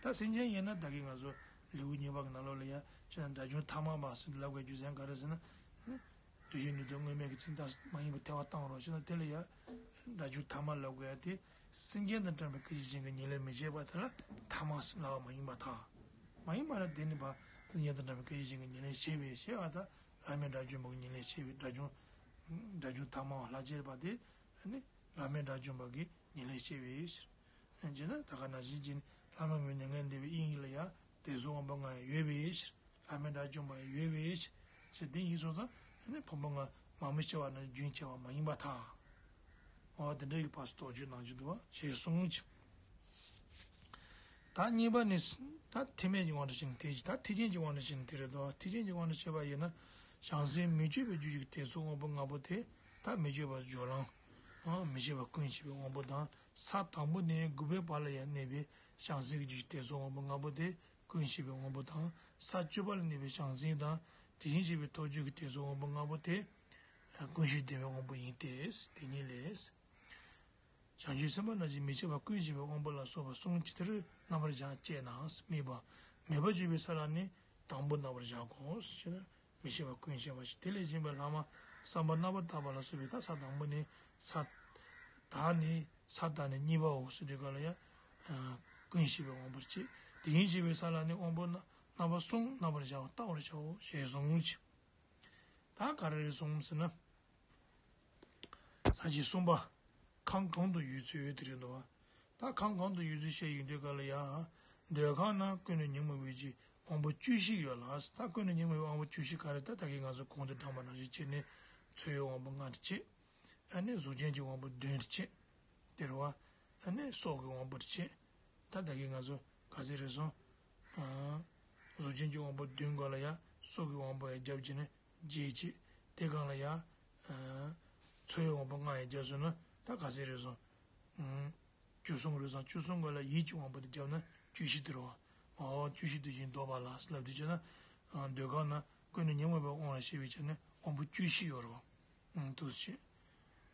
ད་སེམས་ཅན་ཡིན་ན་ད་གིན་ང་ཚོ་ལེའུ་གཉིས་པ་གི་ནང་ལོགས་ལ་ཡ་ཅེ་ན་དགྲ་བཅོམ་ཐ་མ་མ་ཟེར་ལབ་དགོས་རྒྱུ་མཚན་ག་རེ་ཟེར་ན། འདུ་བྱེད་ནུས་ལྡན་དངོས་མེད་ཀྱི་ཚིག་དག་མ་ཡིན་པ་ཐལ་བ་བཏང་རོགས་ཞེ་ན་དེ་ལ་ཡ། དགྲ་བཅོམ་ཐ་མ་ལབ་དགོས་ཡ་དེ། སེམས་ཅན་དང་བྲལ་བའི་སྐད་ཅིག་གཞན་གྱི་ཉེར་ལེན་མི་བྱེད་པ་དེ་ལ་ཐ་མ་ཟེར་ལབ་པ་མ་ཡིན་པར་ཐལ། མ་ཡིན་པ་ལ་དེ་ནི་བ། སེམས་ཅན་དང་བྲལ་བའི་སྐད་ཅིག་གཞན་གྱི་ཉེར་ལེན་བྱེད་པའི་ཞེས་པ་དང་ལྷག་མེད་དགྲ་བཅོམ་པ་གི་ཉེར་ལེན་བྱེད་པའི་དགྲ་བཅོམ། དགྲ་བཅོམ་ཐ་མ་བ་ལྷག་བཅས་པ་དེ། ནི་ལྷག་མེད་དགྲ་བཅོམ་པ་གི་ཉེར་ལེན་བྱེད་པའི་ཕྱིར། བྱས་ན་ད་ག་ནང་བཞིན་གྱི་ལྷག་མ་མེད་མྱ་ངན་འདས་པའི་དབྱིངས་ལ་ཡང་དེ་གཟུགས་དབང་པོ་ལྔ་ཡང་ཡོད་པའི་ཕྱིར། ལྷག་མེད་དགྲ་བཅོམ་པ་ཡང་ཡོད་པའི་ཕྱིར། ཅེས་དེ་ཡིན་སོང་ཙང་ཨ་ནི་ཕུང་པོ་ལྔ་མང་པོ་ཕྱེ་བ་ན་རྒྱུན་ཆད་པ་མ་ཡིན་པར་ཐལ། འོ་དེ་འདྲ་ཡི་བར་དུ་དོགས་གཅོད་གནང་རྒྱུ་འདུག་བ་ཞེས་གསུངས་ཀྱི། ད་གཉིས་པ་ནི། ད་ཐེག་དམན་གྱི་དབང་དུ་བྱས་ནས་དེ་ཅི། ད་ཐེག་ཆེན་གྱི་དབང་དུ་བྱས་ནས་དེ་རེད་དོ། ཐེག་ཆེན་གྱི་དབང་དུ་བྱས་པ་ཡིན་ན། བྱང་སེམས་མི་བསྐྱོད་པའི་རྒྱུད་ཀྱི་དེ་ཚོ་དབང་པོ་ལྔ་པོ་དེ། ད་མི་བསྐྱོད་པ་སྦྱོར་ལམ། མི་བསྐྱོད་པ་ཀུན་ཤེས་པའི་དབང་པོ་དང་ས་དང་པོ་ནས་དགུ་པའི་བར་ལ་ཡང་གནས་པའི་བྱང་སེམས་ཀྱི་རྒྱུད་ཀྱི་དེ་ཚོ་དབང་པོ་ལྔ་པོ་དེ་ཀུན་ཤེས་པའི་དབང་པོ་དང་། ས་བཅུ་པ་ལ་གནས་པའི་བྱང་སེམས་དང་དེ་བཞིན་གཤེགས་པའི་ཐུགས་རྒྱུད་ཀྱི་དེ་ཚོ་དབང་པོ་ལྔ་པོ་དེ་ཀུན་ཤེས་ལྡན་པའི་དབང་པོ་ཡིན་ཏེ། དེ་ཉིད་ལས། བྱང་ཆུབ་སེམས་དཔའ་རྣམས་ཀྱིས་མི་ཕྱེད་པ་ཀུན་ཤེས་པའི་དབང་པོ་ལ་སོགས་པ་གསུམ་ཇི་ལྟར་རྣམ་པར་བཞག་ཅེ་ན། དམིགས་པ། མོས་པ་བྱེད་པའི་ས་ལ་ནི་དང་པོ་རྣམ་པར་བཞག་གོ་ཞེ་ན། མི་ཕྱེད་པ་ཀུན་ཤེས་པ་ཞེས། དེ་ལས་གཞན་པའི་ལྷག་མ་བསམ་པ་རྣམ་པར་དག་པ་ལ་སོགས་པའི་ད་ས་དང་པོ་ནས་ས་དག་ནས་ས་དག་ནས་གཉིས་པའོ་ཟེར་དུས་ག་ལ་ཡང་ཀུན་ཤེས་པའི་དབང་པོར་བྱེད། དེ་བཞིན་གཤེགས་པའི་ས་ལ་ནི་དབང་པོ་རྣམ་པ་གསུམ་རྣམ་པར་བཞག་པ་བལྟ་བར་བྱའོ་ཞེས་གསུངས་ཀྱི། ད་ག་རེ་རེད་གསུངས་ཟེར་ན། ས་བཅད་གསུམ་པ། ཁམས་གང་དུ་ཡོད་ཚུལ་དེ་རེད་འདུག་བ། ད་ཁམས་གང་དུ་ཡོད་ཚུལ་བཤད་ཡོང་དུས་ག་ལ་ཡ། འདོད་ཁམས་ན་ཀུན་ནས་ཉོན་མོངས་པའི་གི་དབང་པོ་བཅུ་བཞི་ཡོད་ལ། ད་ཀུན་ནས་ཉོན་མོངས་པའི་དབང་པོ་བཅུ་བཞི་ག་རེ། ད་ད་གིན་ང་ཚོ་གོང་དུ་དྲངས་པ་ནང་བཞིན་བྱས་ནས་འཚོ་བའི་དབང་པོ་ལྔ་རེ་བྱས། ཨ་ནི་གཟུགས་ཅན་གྱི་དབང་པོ་བདུན་རེ་བྱས། དེ་རེད་བ། ཨ་ནི་སྲོག་གི་དབང་པོ་རེ་བྱས། ད་ད་གིན་ང་ཚོ་ག་ཚོད་རེད་སོང་། ཨ། གཟུགས་ཅན་གྱི་དབང་པོ་བདུན་ག་ལ་ཡ། སྲོག་གི་དབང་པོ་ཡ་བརྒྱབ་བྱས་ནས་བརྒྱད་བྱས། དེ་གང་ལ་ཡ། ཨ། འཚོ་བའི་དབང་པོ་ལྔ་ཡ་བརྒྱབ་སོང་ན་ད་ག་ཚོད་རེད་སོང་། ཨ། བཅུ་གསུམ་རེད་སོང་། བཅུ་གསུམ་ག་ལ་ཡིད་ཀྱི་དབང་པོ་དེ་བརྒྱབ་ན་བཅུ་བཞི་དེ་རེད་བ། ཨོ་བཅུ་བཞི་དེ་བཞིན་འདོད་པ་ལ་ལབ་དུས་བྱས་ན། ཨ། འདོད་ཁམས་ན་ཀུན་ནས་ཉོན་མོངས་པའི་དབང་ལ་བཤད་པའི་ཆ་ནས་དབང་པོ་བཅུ་བཞི་ཡོད་རེད་བ། ཨ། འདུག་སེ་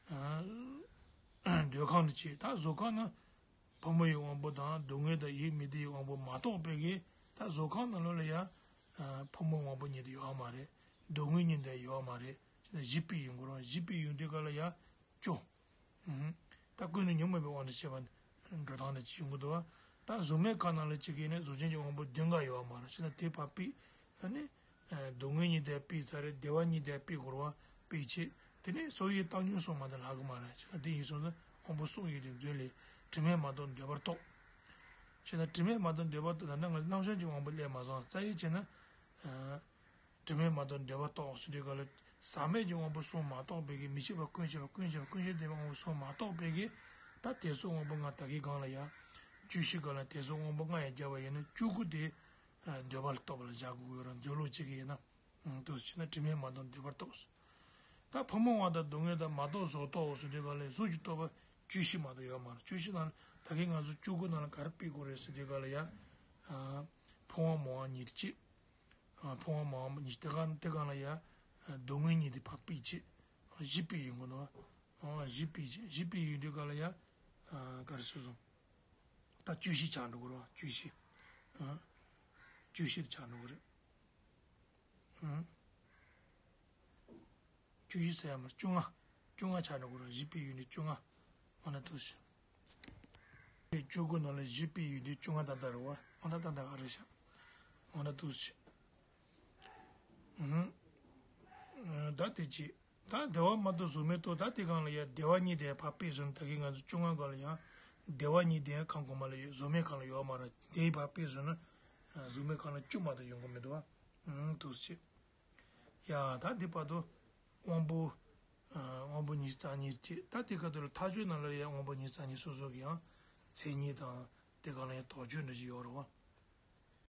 བྱས། ཨ། འདོད་ཁམས་དེ་བྱས། ད་གཟུགས་ཁམས་ན་ཕོ་མོ་ཡི་དབང་པོ་དང་སྡུག་བསྔལ་དང་ཡིད་མི་བདེ་ཡི་དབང་པོ་མ་གཏོགས་པའི་གི། ད་གཟུགས་ཁམས་ནང་ལོགས་ལ་ཡ། ཨ། ཕོ་མོའི་དབང་པོ་གཉིས་དེ་ཡོད་མ་རེད། སྡུག་བསྔལ་གཉིས་དེ་ཡོད་མ་རེད། བཞི་པའི་ཡོང་གི་རེད་བ། བཞི་པའི་ཡོང་དུས་ག་ལ་ཡ། བཅུ། ཨུམ། ད་ཀུན་ནས་ཉོན་མོངས་པའི་དབང་དུ་བྱས་པ་འགྲོ་སྟངས་དེ་ཅིག་ཡོང་གི་འདུག་བ། ད་གཟུགས་མེད་ཁམས་ནང་ལ་ཅིག་གིས་ནི་གཟུགས་ཅན་གྱི་དབང་པོ་བདུན་ག་ཡོད་མ་རེད། བྱས་ན་དེ་ཕར་ཕུད། ཨ་ནི། ཨ། སྡུག་བསྔལ་གཉིས་དེ་ཕུད་ཚར་རེད། བདེ་བ་གཉིས་དེ་ཕུད་དགོས་རེད་བ། ཕུད་བྱས། དེ་ནས་སོ་སོའི་བཏང་སྙོམས་སོགས་མ་དེ་ལྷག་གི་མ་རེད། བྱས་ན་དེ་ཡིན་སོང་ན་དབང་པོ་གསུམ་ཡོད་དེ་མཛོད་ལས་དྲི་མས་མ་དག་འདོད་པར་གཏོགས། བྱས་ན་དྲི་མས་མ་དག་འདོད་པར་གཏོགས། ད་ནི་ང་རྣམ་གཞག་གི་དབང་པོ་སླེབས་མ་སོང་། རྩ་བའི་བྱས་ན། ཨ། དྲི་མས་མ་དག་འདོད་པར་གཏོགས་ཟེར་དུས་ག་ལ། ཟག་མེད་ཀྱི་དབང་པོ་གསུམ་མ་གཏོགས་པའི་གི། མི་ཤེས་པ་ཀུན་ཤེས་པ། ཀུན་ཤེས་པ་ཀུན་ཤེས་བདེན་པའི་དབང་པོ་གསུམ་མ་གཏོགས་པའི་གི། ད་དད་སོགས་དབང་པོ་ལྔ། ད་གིན་གང་ལ་ཡ། བཅུ་བཞི་ག་ལ་དད་སོགས་དབང་པོ་ལྔ་ཡ་བརྒྱབ་པ་ཡིན་ན་བཅུ་དགུ་དེ། ཨ། འདོད་པ་ལ་གཏོགས་པ་ལ་བཞག་དགོས་ཀྱི་ཡོད་རེད། མཛོད་ལུགས་གཅིག་གི་ཡིན་ན། ཨང་། འདུག་སེ་བྱས་ན་དྲི་མས་མ་དག་འདོད་པར་གཏོགས། ད་ཕོ་མོའི་དབང་དང་སྡུག་བསྔལ་དང་མ་རྟོགས་བཟོ་ལྟ་བུ་ཟེར་དུས་ག་ལ་གཟུགས་ཀྱི་རྟོག་པ་བཅུ་བཞི་མ་གཏོགས་ཡོད་མ་རེད། བཅུ་བཞི་ནང་ལ་ད་གིན་ང་ཚོ་བཅུ་དགུ་ནང་ལ་ག་རེ་ཕུད་དགོས་རེད་ཟེར་དུས་ག་ལ་ཡ། ཨ། ཕོ་དབང་མོ་དབང་གཉིས་གཅིག་ཨ། ཕོ་དབང་མོ་དབང་གཉིས། དེ་ག་དེ་གང་ལ་ཡ། ཨ། སྡུག་བསྔལ་གཉིས་དེ་ཕར་ཕུད་བྱས། ཨ། བཞི་ཕུད་ཡོང་གི་འདུག་ཨ། བཞི་ཕུད་བྱས། བཞི་ཕུད་ཡོང་དུས་ག་ལ་ཡ། ཨ། ག་རེ་ཟེར་སོང་། ད་བཅུ་བཞི་ཆགས་འགྲོ་གི་རེད་བ། བཅུ་བཞི། ཨ། བཅུ་བཞི་ཆགས་འགྲོ་གི་རེད། ཨ། བཅུ་བཞི་ཟེར་ཡ་མ་རེད། བཅོ་ལྔ། བཅོ་ལྔ་ཆགས་འགྲོ་གི་རེད། བཞི་ཕུད་ཡོང་དུས་བཅོ་ལྔ། འོ་ན་འདུག་སེ་བྱས། བཅུ་དགུ་ནང་ལ་བཞི་ཕུད་ཡོང་དུས་བཅོ་ལྔ་ཏག་ཏག་རེད་བ། འོ་ན་ཏག་ཏག་ག་རེ་བྱས། འོ་ན་འདུག་སེ་བྱས། ཨུམ། ད་དེ་བྱས། ད་བདེ་བ་མ་གཏོགས་གཟུགས་མེད་རྟོགས། ད་དེ་གང་ལ་ཡ། བདེ་བ་གཉིས་དེ་ཕར་ཕུད་སོང་ན། ད་གིན་ང་ཚོ་བཅོ་ལྔ་ག་ལ་ཡ། བདེ་བ་གཉིས་དེ་ཡང་ཁམས་གོང་མ་ལ་ཡོད། གཟུགས་མེད་ཁམས་ལ་ཡོད་མ་རེད། དེ་ཕར་ཕུད་སོང་ན། ཨ། གཟུགས་མེད་ཁམས་ལ་བཅུ་མ་གཏོགས་ཡོང་གི་མི་འདུག་བ། ཨུམ། འདུག་སེ་བྱས། ཡ། ད་འདི་བར་དུ་དབང་པོ། ཨ། དབང་པོ་ཉི་ཤུ་རྩ་གཉིས་བྱས། ད་དེ་ག་དུས་ལ་མཐའ་དཔྱོད་ནང་ལ་ཡང་དབང་པོ་ཉི་ཤུ་རྩ་གཉིས་སོ་སོ་གི་ཡང་མཚན་ཉིད་དང་། དེ་ག་ལ་ཡང་དོགས་གཅོད་འདྲ་ཞིག་ཡོད་རེད་བ།